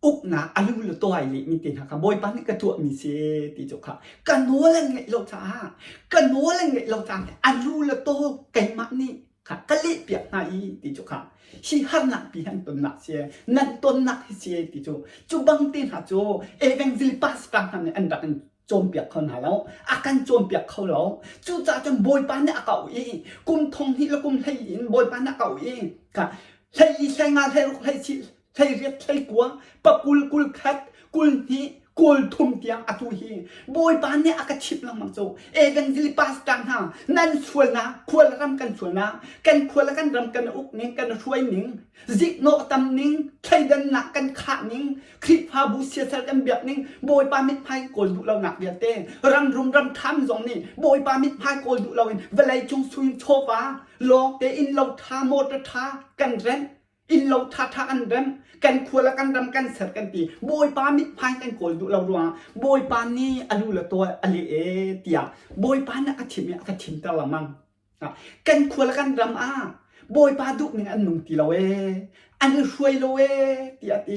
uknak a lu le tuai le mi te hna kha Bawipa nih ka tuahmi si ti cu kha ka nawl an ngeih lo caah ka nawl an ngeih lo caah a lu le taw keimah nih kha ka lehpiak hna i ti cu kha hi harnak pi han tonnak si nan tonnak hi si ti cu cu bang te hna cu evangel pastor hna nih an rak in cawnpiak kho hna lo a kan cawnpiak kho lo cucaah cun bawipa nih a kau i kum thong hnih le kum hlei in bawipa nih a kau i kha hlei i hlei nga hlei ruk hlei si hlei riat hlei kua pakul kul khat kul hnih kul thum tiang atu hi bawipa nih a ka chimh lengmang cu evangel pastor hna nan sualnak khual ram kan sualnak kan khual kan ram kan uk ning kan hruai ning ziknawh tam ning thleidannak kan khah ning Khrihfabu siasal kan biak ning bawipa mithmai kawl duh lonak vialte ram rum ram tham zong nih bawipa mithmai kawl duh loin vawlei cung sui chawva lawng te in lo tha motor tha kan rent. Innlo ṭhaṭha kan remh, kan khua le kan ram kan ser kan ti. Bawipa mithmai kan kawl duh lo ruangah Bawipa nih a lu le tawl a leh e tiah Bawipa nih a ka chimh i a ka chimter lengmang. Kan khua le kan ram ah Bawipa duhning an nung ti lo ee, an i hruai lo ee tiah a ti.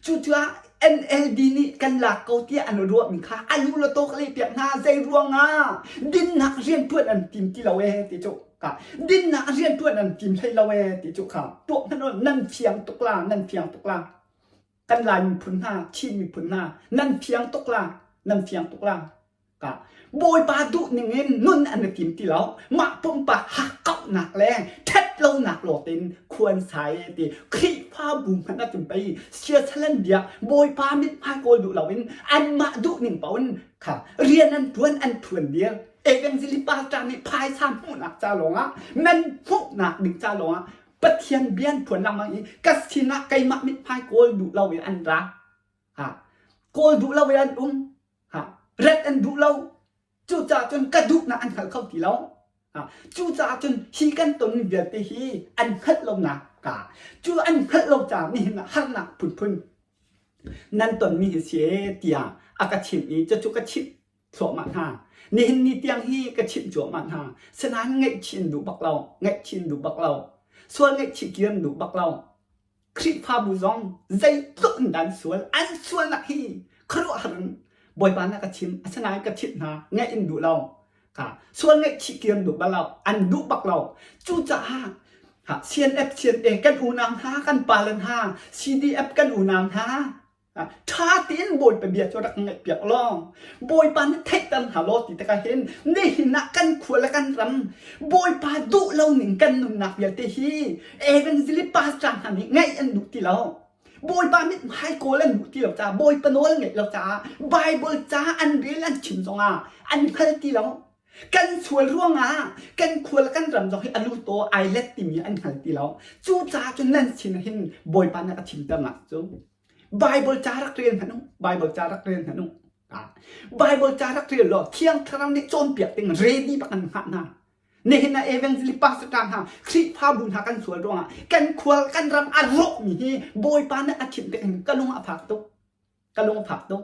Cucaah NLD nih kan lak ko tiah an ruahmi kha a lu le taw ka leh piak hna. Zei ruangah dinnak rianṭuan an tim ti lo ee ti cu ka dinnak rianṭuan an tim hlei lo ee ti cu kha tuah hmanh u nan fiang tuk la nan fiang tuk la kan Lai miphun hna Chin miphun hna nan fiang tuk la nan fiang tuk la Ka Bawipa duh ning in nun an i tim ti lo. Mah pumpak hakkauhnak le ṭhatlonak lawng in khuan sai e ti Khrihfabu hmanh ah cun pei siasalan biak Bawipa mithmai kawl duh loin anmah duh ning paoh in kha rian an ṭuan an ṭhuan dir. Evangelist pastor nih phaisa hmuhnak ca lawngah man hmuhnak ding ca lawngah Pathian bia an phuan lengmang i ka sinah keimah mithmai kawl duh loin an ra. Ha kawl duh loin an um. Ha, ret an duh lo. Cucaah cun ka duhnak an hngal kho ti lo. Ha, cucaah cun hi kan tonmi vialte hi an hngalh lonak ka cu an hngalh lo caah nihin ah harnak phunphun nan tonmi hi si ee tiah a ka chimh i cucu ka chimh thluahmah hna. Nihin ni tiang hi ka chimh cuahmah hna. Sinain ngaihchih an duh bak lo. Ngaihchih an duh bak lo. Sual ngaihchih kir an duh bak lo. Khrihfabu zong zeitluk in dah an sual, an sualnak hi khuaruahhar in Bawipa nih a ka chim, asinain ka chimh hna, ngaih in duh lo. Kha sual ngaihchih kir an duh bal lo, an duh bak lo. Cucaah ha, CNF, CNA kan unau hna, kan pale hna, CDF kan unau hna, Ṭha tein Bawipa bia cu rak ngaihpiak law Bawipa nih theihter hna law ti tikah hin nihin ah kan khua le kan ram Bawipa duh lo ning kan nunnak vialte hi evangelist pastor hna nih ngaih an duh ti lo. Bawipa mithmai kawl an duh ti lo caah Bawipa nawl ngaih lo caah Bible ca an rel an chim zongah an hngal ti lo. Kan sual ruangah kan khua le kan ram zong hi a lu taw ai let timi an hngal ti lo. Cucaah cun nan sin hin Bawipa nih a ka chimternak cu Bible ca rak rel hmanh u. Bible ca rak rel hmanh u. Bible ca rak rel law Thiang Thlarau nih cawnpiak ding ready bak an hngah hna. Nihin ah evangelist pastor hna Khrihfabu hna kan sual ruangah kan khua kan ram a rawhmi hi Bawipa nih a chimh tik in ka lung a fak tuk. Ka lung a fak tuk.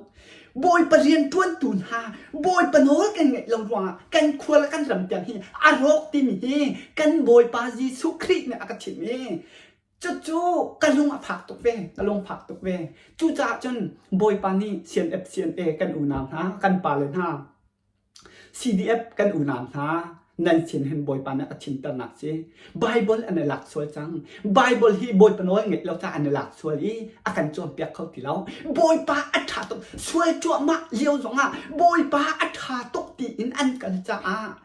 Bawipa rian ṭuantu hna Bawipa nawl kan ngaih lo ruangah kan khua le kan ram tiang hi a rawk timi hi kan Bawipa Jesuh Khrih nih a ka chimh i Cucu ka lung a fak tuk ve, ka lung fak tuk ve. Cucaah cun Bawipa nih CNF, CNA kan unau hna, kan pale hna, CDF kan unau hna, nan sin hin Bawipa nih a chimternak si. Bible an i lak sual cang. Bible hi Bawipa nawl ngeih lo caah an i lak sual i a kan cawnpiak kho ti lo. Bawipa a ṭha tuk. Sual cuahmah lio zongah Bawipa a ṭha tuk tiin an kal caah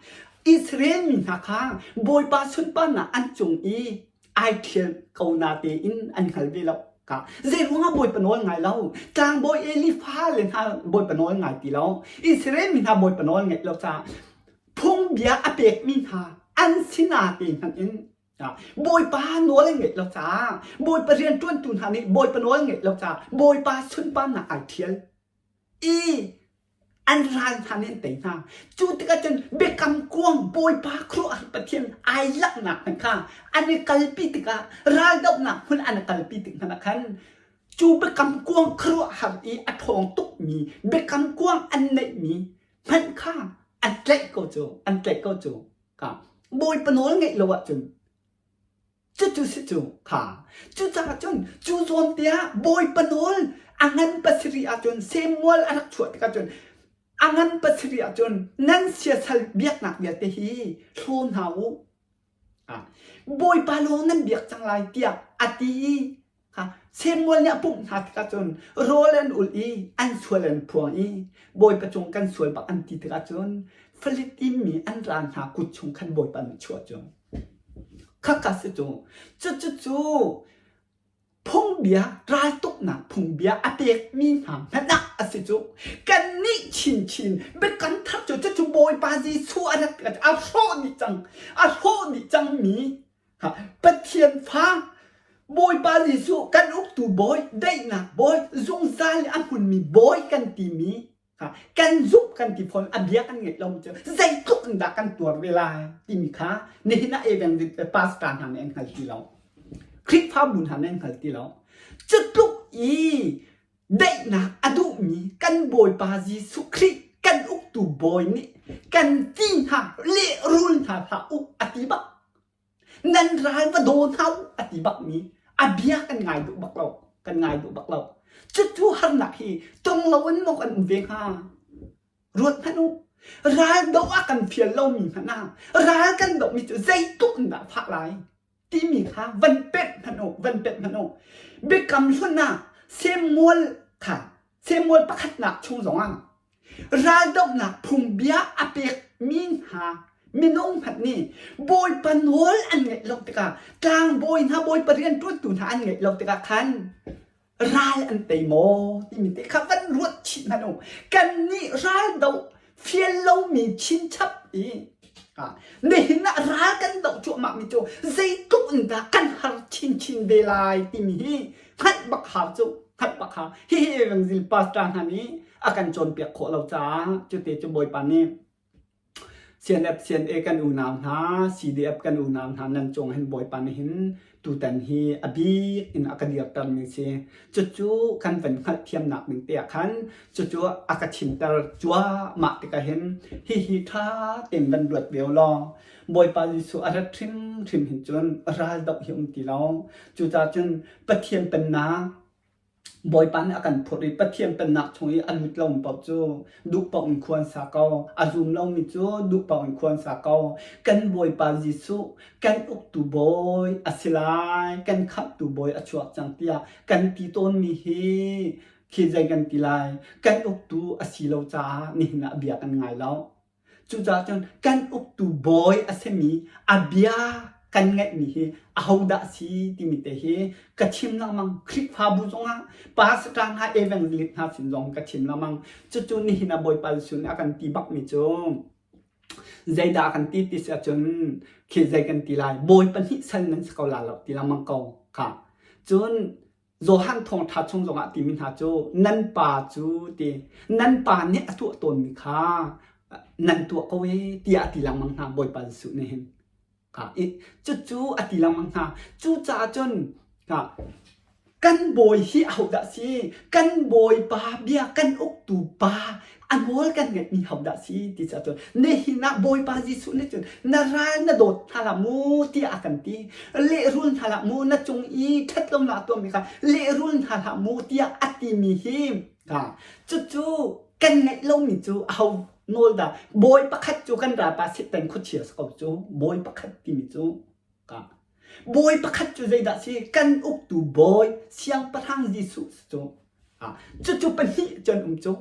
Israel mi hna kha Bawipa sunparnak an cung i ai ṭhial ko na tein an hngal ve lo ka zei ruangah bawipa nawl ngai lo tlangbawi Eli fale hna bawipa nawl ngai ti lo Israel mi hna bawipa nawl ngaih lo caah phungbia a pekmi hna an sinah te hmanh in bawipa nawl an ngaih lo caah bawipa rianṭuantu hna nih bawipa nawl ngaih lo caah bawipa sunparnak ai ṭhial i an ral hna nih an tei hna. Cu tikah cun biakam kuang Bawipa khuaruahhar Pathian ai langhnak hmanh kha an i kalpi tikah raldohnak hmun an i kalpi tik hmanh ah khan cu biakam kuang khuaruahhar i a ṭhawng tukmi biakam kuang an neihmi hmanh kha an tlaih ko cu an tlaih ko cu ka Bawipa nawl ngeih lo ahcun Cucu si cu kha. Cucaah cun cu zawn te ah Bawipa nawl a ngan pasarih ahcun Samuel a rak chuah tikah cun a ngan pasarih ahcun nan siasal biaknak vialte hi hlaw hna u. Bawipa lawng nan biak cang lai tiah a ti i Samuel nih a pumh hna tikah cun rawl an ulh i an sual an phuang i Bawipa cung kan sual bak an ti tikah cun Philitin mi an ral hna kut chung khan Bawipa nih chuah cu. Khakha si cu. Cucu phungbia raltuknak phungbia a pekmi hna hmanh ah a si cu. Kannih chinchin biakam thar cu cucu Bawipa Jesuh a rat a hrawh dih cang. A hrawh dih cangmi Pathian fa Bawipa Jesuh kan uktu bawi, daihnak bawi, zungzal i a hmunmi bawi kan timi kan zumh kan ti fawn a bia kan ngeih lo cu zeitluk in dah kan tuar ve lai timi kha nihin ah evangelist pastor hna nih an hngal ti lo. Khrihfabu hna nan hngal ti lo. Cu tluk i daihnak a duhmi kan Bawipa Jesuh Khrih kan uktu bawi nih kan ti hna lehrul hna hlah u a ti bak. Nan ral va daw hna u a ti bakmi a bia kan ngai duh bak lo. Kan ngai duh bak lo. Cucu harnak hi tong loin maw kan um ve hnga? Ruat hmanh u. Ral doh ah kan fial lomi hmanh ah ral kan dohmi cu zeitluk in dah fah lai timi kha van pemh hmanh u, van pemh hmanh u. Biakam hlun ah Samuel kha Samuel pakhatnak chung zongah raldohnak phungbia a pekmi hna minung hmanh nih Bawipa nawl an ngaih lo tikah tlangbawi hna Bawipa rianṭuantu hna an ngaih lo tikah khan ral an tei maw timi te kha van ruat chih hmanh u. Kannih ral doh fial lomi chinchap i nihin ah ral kan doh cuahmah mi cu zeitluk in dah kan har chinchin ve lai timi hi hngalh bak hau cu hngalh bak hau. Hihi Evangelist pastor hna nih a kan cawnpiak khawh lo caah cute cu Bawipa nih CNF, CNA kan unau hna, CDF kan unau hna nan cung hin Bawipa nih hin tutan hi a bik in a ka dirtermi si. Cucu kan van hngalhthiamnak ding te ah khan cucu a ka chimter cuahmah tikah hin hihi ṭha tein van ruat ve law Bawipa Jesuh a rat hrimhrim hin cun ral doh hi um ti lo. Cucaah cun Pathian pennak Bawipa nih a kan phurh i Pathian pennak chung i a lut lomi paoh cu duh paoh in khua an sa ko. A zum lomi cu duh paoh in khua an sa ko. Kan Bawipa Jesuh kan uktu bawi a si lai, kan khamhtu bawi a chuak cang tiah kan ti tawnmi hi khi zei kan ti lai? Kan uktu a si lo caah nihin ah bia kan ngai lo. Cucaah cun kan uktu bawi a simi a bia kan ngaihmi hi ahodah a si timi te hi ka chim lengmang. Khrihfabu zongah pastor hna evangelist hna sin zong ka chim lengmang. Cucu nihin ah Bawipa Jesuh nih a kan ti bakmi cu zeidah a kan ti ti si ahcun khi zei kan ti lai bawi pahnih sal nan si ko la lo ti lengmang ko kha. Cun Johan thawngṭha chung zongah timi hna cu nan pa cu ti nan pa nih a tuah tawnmi kha nan tuah ko ee tiah a ti lengmang hna Bawipa Jesuh nih hin. Kha i cucu a ti lengmang hna. Cucaah cun kan bawi hi ahodah si? Kan bawipa bia kan uktu pa a nawl kan ngeihmi hodah si ti caah cun nihin ah Bawipa Jesuh nih cun na ral na dawt hna hlah mu tiah a kan ti lehrul hna hlah mu na cung i ṭhatlonak a tuahmi kha lehrul hna hlah mu tiah a timi hi cucu kan ngeih lomi cu aho nawl dah bawi pakhat cu kan ralpa Satan khuachia si ko cu bawi pakhat timi cu bawi pakhat cu zeidah si kan uktu bawi siangpahrang Jesuh cu Cucu pahnih cun um cu.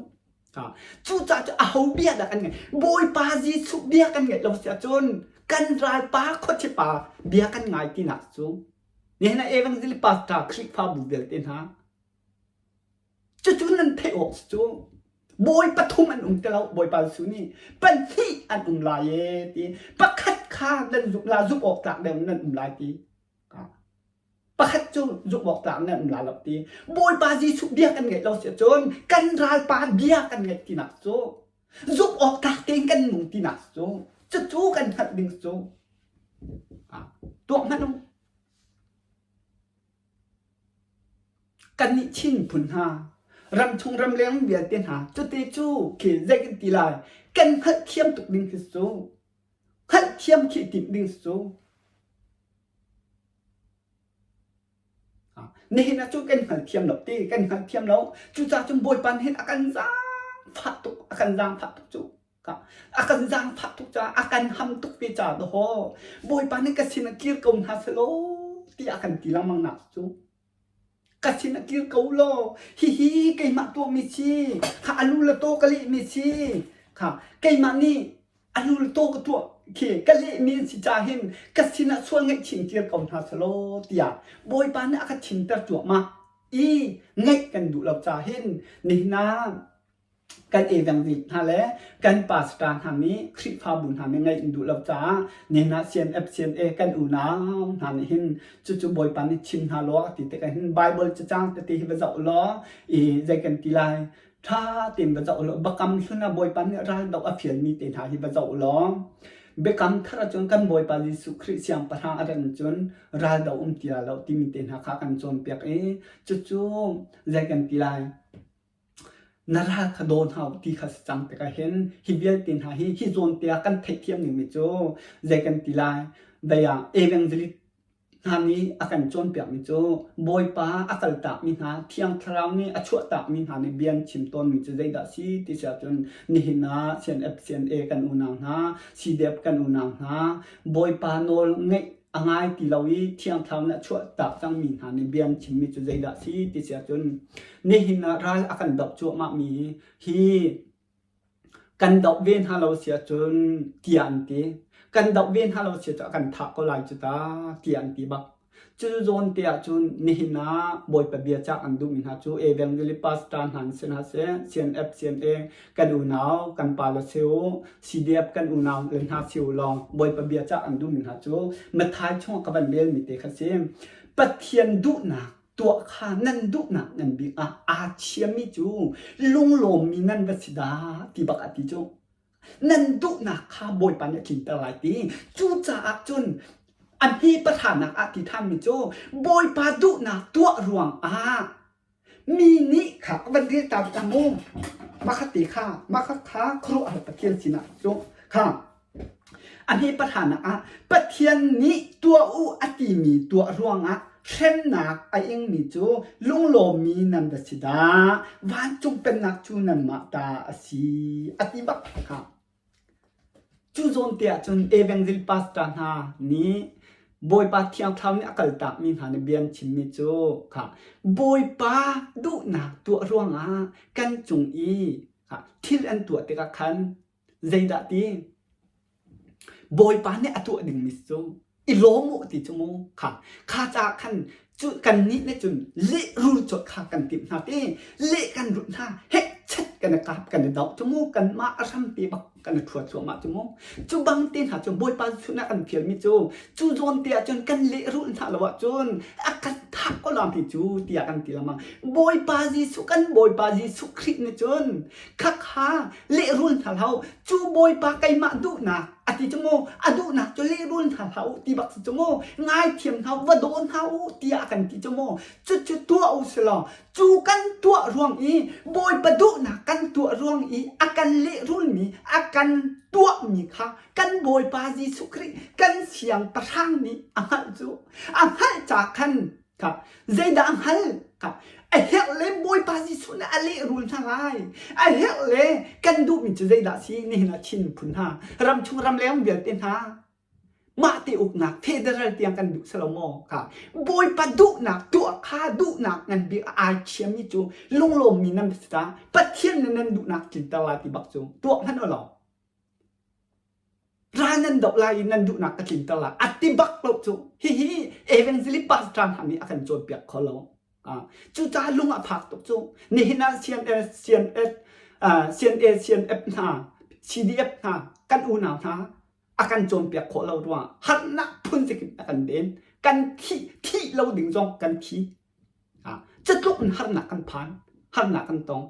Cucaah cu aho bia dah kan ngaih? Bawipa Jesuh bia kan ngaih lo si ahcun kan ralpa khuachipa bia kan ngai tinak cu. Nihin ah Evangelist pastor Khrihfabu vialte hna cucu nan theih awk cu bawi pathum an um ti lo Bawipa Jesuh nih pahnih an um lai e ti pakhat kha nan zumh la zumh awk tlak deuh nan um lai ti Pakhat cu zumh awk tlak nan um la lo ti. Bawipa Jesuh bia kan ngaih lo si ahcun kan ralpa bia kan ngaih tinak cu zumh awk tlak tein kan nung tinak cu cucu kan hngalh ding cu tuak hmanh u. Kannih Chin phun hna ramchung ramleng vialte hna cute cu khi zei kan ti lai kan hngalhthiam tuk ding khi cu hngalhthiam khi timh ding cu Nihin ah cun kan hngalthiam lo ti kan hngalthiam lo. Cucaah cun Bawipa nih hin a kan zaangfah tuk a kan zaangfah tuk cu. A kan zaangfah tuk caah a kan ham tuk ve caah dawhaw Bawipa nih ka sin ah kir ko hna selaw tiah a kan ti lengmang nak cu. Ka sin ah kir ko law hihi keimah tuahmi si kha a lu le taw ka lehmi si kha keimah nih A lultaw ka tuah khi ka lehmi an si caah hin ka sinah sual ngaihchih in kir ko hna selaw tiah Bawipa nih a ka chimter cuahmah i ngaih kan duh lo caah hin nihin ah kan evangelist hna le kan pastor hna nih Khrihfabu hna nih ngaih an duh lo caah nihin ah CNF CNA kan unau hna nih hin cucu Bawipa nih chim hna law a ti tikah hin Bible cacang tete hi va zoh law i zei kan ti lai Ṭha tein va zoh law biakam hlun ah Bawipa nih raldoh a fialmi te hna hi va zoh law. Biakam thar ahcun kan Bawipa Jesuh Khrih Siangpahrang a ran cun ral do um ti lai lo timi te hna kha kan cawnpiak i cucu zei kan ti lai? Na ral kha daw hna u ti kha si cang tikah hin hi vialte hna hi hi zawn te ah kan theihthiam dingmi cu zei kan ti lai? Dei ah evangelist hna nih a kan cawnpiakmi cu Bawipa a kaltakmi hna Thiang Thlarau nih a chuahtakmi hna nih bia an chim tawnmi cu zeidah a si ti si ahcun nihin ah CNF CNA kan unau hna CDF kan unau hna Bawipa nawl ngeih a ngai ti lo i Thiang Thlarau nih a chuahtak cangmi hna nih bia an chimmi cu zeidah a si ti si ahcun nihin ah ral a kan doh cuahmahmi hi Kan doh ve hna lo si ahcun tiah an ti. Kan doh ve hna lo si ahcun a kan thah ko lai cu ta tiah an ti bak. Cu zawn te ahcun nihin ah Bawipa bia cah an duhmi hna cu Evangelist Pastor hna an si hna seh, CNF, CNA kan unau, kan pa le si u, CDF kan unau le hna si u law Bawipa bia cah an duhmi hna cu Matthai chungah ka van relmi te kha si. Pathian duhnak tuah kha nan duhnak ngan bik ah aa chiami cu lunglawmmi nan va si dah ti bak a ti cu. Nan duhnak kha Bawipa nih a tlinter lai ti. Cucaah cun a hme pahranak ah ti thanmi cu Bawipa duhnak tuah ruang ah mi nih kha van rel ta ta mu. Mah kha te kha mah kha kha khuaruahhar Pathian sinah cu kha A hme pahranak ah Pathian nih tuah u a timi tuah ruangah hremnak a ingmi cu lunglawmmi nan va si dah. Vancung pennak cu nanmah ta a si a ti bak kha. Cu zawn te ah cun evangel pastor hna nih Bawipa Thiang Thlarau nih a kaltakmi hna nih bia an chimmi cu kha Bawipa duhnak tuah ruangah kan cung i thil an tuah tikah khan Zeidah ti? Bawipa nih a tuah dingmi cu i lawm u ti cu mu kha kha caah khan cu kannih nih cun lehrul cawt kha kan timh hna ti leh kan rut hna hek chet kan i kap kan i doh cu mu kanmah a hrampi bak kan i ṭhuat thluahmah cu mu cu bang te hna cu Bawipa chun ah kan fialmi cu cu zawn te ah cun kan lehrulh hna lo ahcun a kan thah ko lam hi cu tiah kan ti lengmang Bawipa Jesuh kan Bawipa Jesuh Khrih nih cun Khakha lehrul hna hlah u. Cu Bawipa keimah duhnak a ti cu mu. A duhnak cu lehrul hna hlah u ti bak si cu mu. Ngaithiam hna u, va daw hna u tiah a kan ti cu mu. Cucu tuah u si law cu kan tuah ruang i Bawipa duhnak kan tuah ruang i a kan lehrulmi, a kan tuahmi kha kan Bawipa Jesuh Khrih kan siangpahrang nih a hngalh cu. A hngalh ca khan Kha zeidah a hngal? Kha a herh le Bawipa Jesuh nih a lehrul hna lai. A herh le kan duhmi cu zeidah si nihin ah Chin miphun hna ramchung ramleng vialte hna mah te uknak federal tiang kan duh selo maw? Kha Bawipa duhnak tuah kha duhnak ngan bik ai thiammi cu lunglawmmi nan si ta Pathian nih nan duhnak tlinter lai ti bak cu tuah hmanh u law Ral nan doh lai i nan duhnak ka tlinter lai. A ti bak lo cu. Hihi evangelist pastor hna nih a kan cawnpiak kho lo. Cucaah lung a phak tuk cu. Nihin ah CNS, CNS, CNA, CNF hna, CDF hna, kan unau hna a kan cawnpiak khawh lo ruangah harnak phun zakip a kan den. Kan thih, thih lo ding zong kan thi. Catluk in harnak kan phan, harnak kan tong.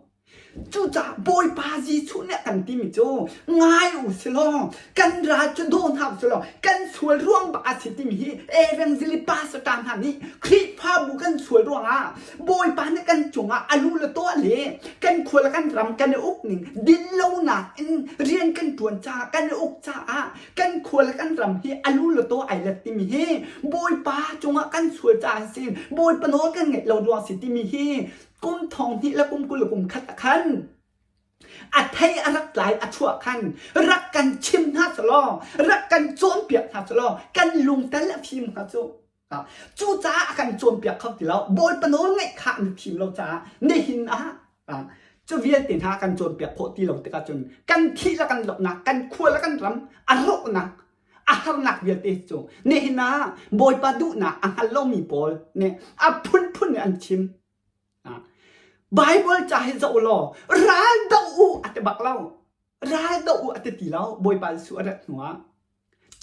Cucaah Bawipa Jesuh nih a kan timi cu ngai u silaw kan ral cu daw hna u silaw kan sual ruang bak a si timi hi evangelist pastor hna nih Khrihfabu kan sual ruangah Bawipa nih kan cungah a lu le taw le kan khua le kan ram kan i uk ning dinlonak in rian kan ṭuan caah kan i uk caah kan khua le kan ram hi a lu le taw ai let timi hi Bawipa cungah kan sual caah a si Bawipa nawl kan ngaih lo ruang si timi hi kum thong hnih le kum 20 le kum khat ah khan a thei a rak tlai a chuah khan rak kan chim hna selaw rak kan cawnpiak hna selaw kan lungtel a fim hnga cu cucaah a kan cawnpiak kho ti lo Bawipa nawl ngaih kha an thim lo caah nihin ah cu vialte hna kan cawnpiak khawh ti lo tikah cun kan thih le kan lohnak kan khua le kan ram a rawhnak a harnak vialte cu nihin ah Bawipa duhnak a hngal lomi pawl nih a phunphun in an chim. Bible ca hi zoh law ral doh u a ti bak lo. Ral doh u a ti ti lo Bawipa Jesuh a rat hnuah.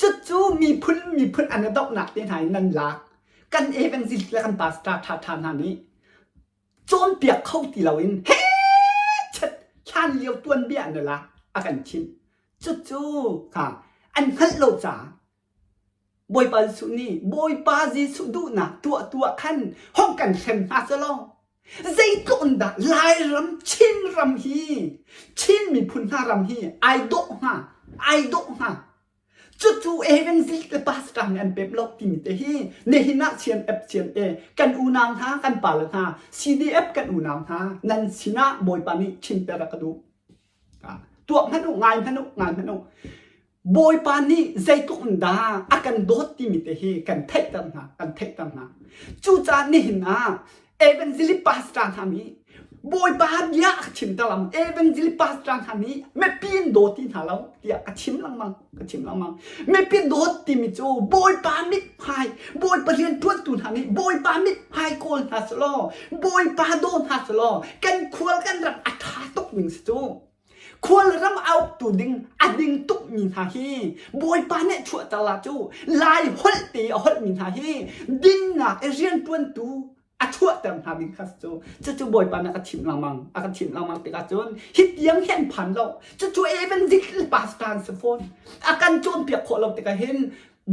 Cucu miphun miphun an i dohnak te hna in nan lak. Kan evangelist le kan pastor ṭhaṭha hna nih cawnpiak kho ti loin he chat hlan lio tuanbia an la a kan chimh. Cucu kha. An hngalh lo caah Bawipa Jesuh nih Bawipa Jesuh duhnak tuah tuah khan hong kan hrem hna selaw zeitluk in dah Lairam Chinram hi Chin miphun hna ram hi ai dawh hnga ai dawh hnga. Cucu evangelist le pastor nih an pem lo timi te hi nihin ah CNF CNA kan unau hna kan pale hna CDF kan unau hna nan sinah Bawipa nih chimter a ka duh. Tuah hmanh u ngai hmanh u ngai hmanh u. Bawipa nih zeitluk in dah a kan dawt timi te hi kan theihter hna kan theihter hna. Cucaah nihin ah Evangelist pastor hna nih Bawipa bia a chim ta lam Evangelist pastor hna nih mipi in dawt ti hna lo tiah ka chim lengmang ka chim lengmang mipi dawt timi cu Bawipa mithmai Bawipa rianṭuantu hna nih Bawipa mithmai kawl hna selaw Bawipa daw hna selaw kan khual kan ram a ṭha tuk ning si cu khual ram a uktu ding a ding tuk mi hna hi Bawipa nih chuahter la cu Lai holh te a holh mi hna hi dinnak i rianṭuantu a chuahter hna ding kha cu cucu Bawipa nih a ka chimh lengmang a ka chimh lengmang tikah cun hi tiang hi an phan lo cucu evangelical pastor an si fawn a kan cawnpiak khawh lo tikah hin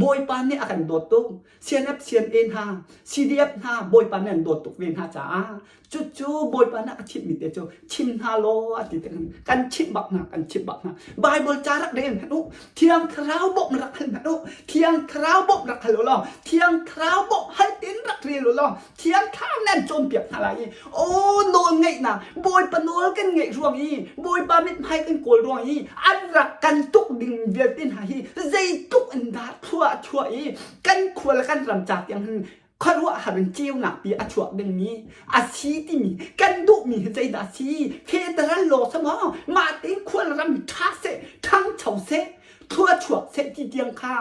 Bawipa nih a kan dawt tuk CNF CNA hna CDF hna Bawipa nih an dawt tuk ve hna caah cucu Bawipa nih a ka chimhmi te cu chim hna law a ti tik kan chimh bak hna kan chimh bak hna Bible ca rak rel hmanh u Thiang Thlarau bawmh rak hal hmanh u Thiang Thlarau bawmh rak hal u law Thiang Thlarau bawmh hal tein rak rel u law Thiang Thlarau nan cawnpiak hna lai i aw nawl ngeihnak Bawipa nawl kan ngeih ruang i Bawipa mithmai kan kawl ruang i an rak kan tuk ding vialte hna hi zeitluk in dah thlua a chuah i kan khua le kan ram ca tiang hin khuaruahhar in ceunak pi a chuak dingmi a si timi kan duhmi hi zeidah a si federal law sa maw mah tein khual ram ṭha seh ṭhangcho seh thlua chuak seh ti tiang kha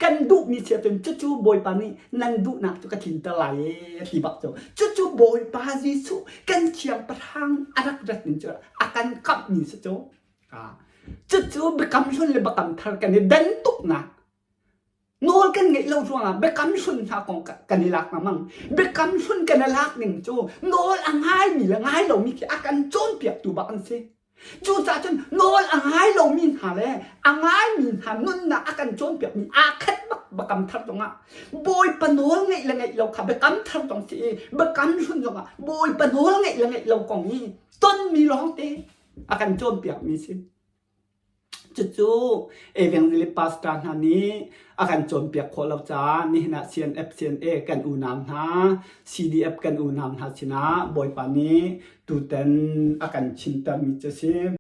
kan duhmi si ahcun cucu Bawipa nih nan duhnak cu ka tlinter lai e ti bak cu cucu Bawipa Jesuh kan siangpahrang a rak rat ning cu a kan kamhmi si cu cucu biakam hlun le biakam thar kan i dan tuknak Nawl kan ngeih lo ruangah biakam hlun hna kong kan i lak lengmang. Biakam hlun kan i lak ning cu nawl a ngaimi le ngai lomi khi a kan cawnpiaktu bak an si. Cucaah cun nawl a ngai lomi hna le a ngaimi hna nunnak a kan cawnpiakmi aa khat bak biakam thar zongah Bawipa nawl ngeih le ngeih lo kha biakam thar zong si i biakam hlun zongah Bawipa nawl ngeih le ngeih lo kong hi tonmi lawngte a kan cawnpiakmi si. Cucu evangelist pastor hna nih a kan cawnpiak khawh lo caah nihin ah CNF CNA kan unau hna CDF kan unau hna sinah Bawipa nih tutan a kan chimtermi cu a si.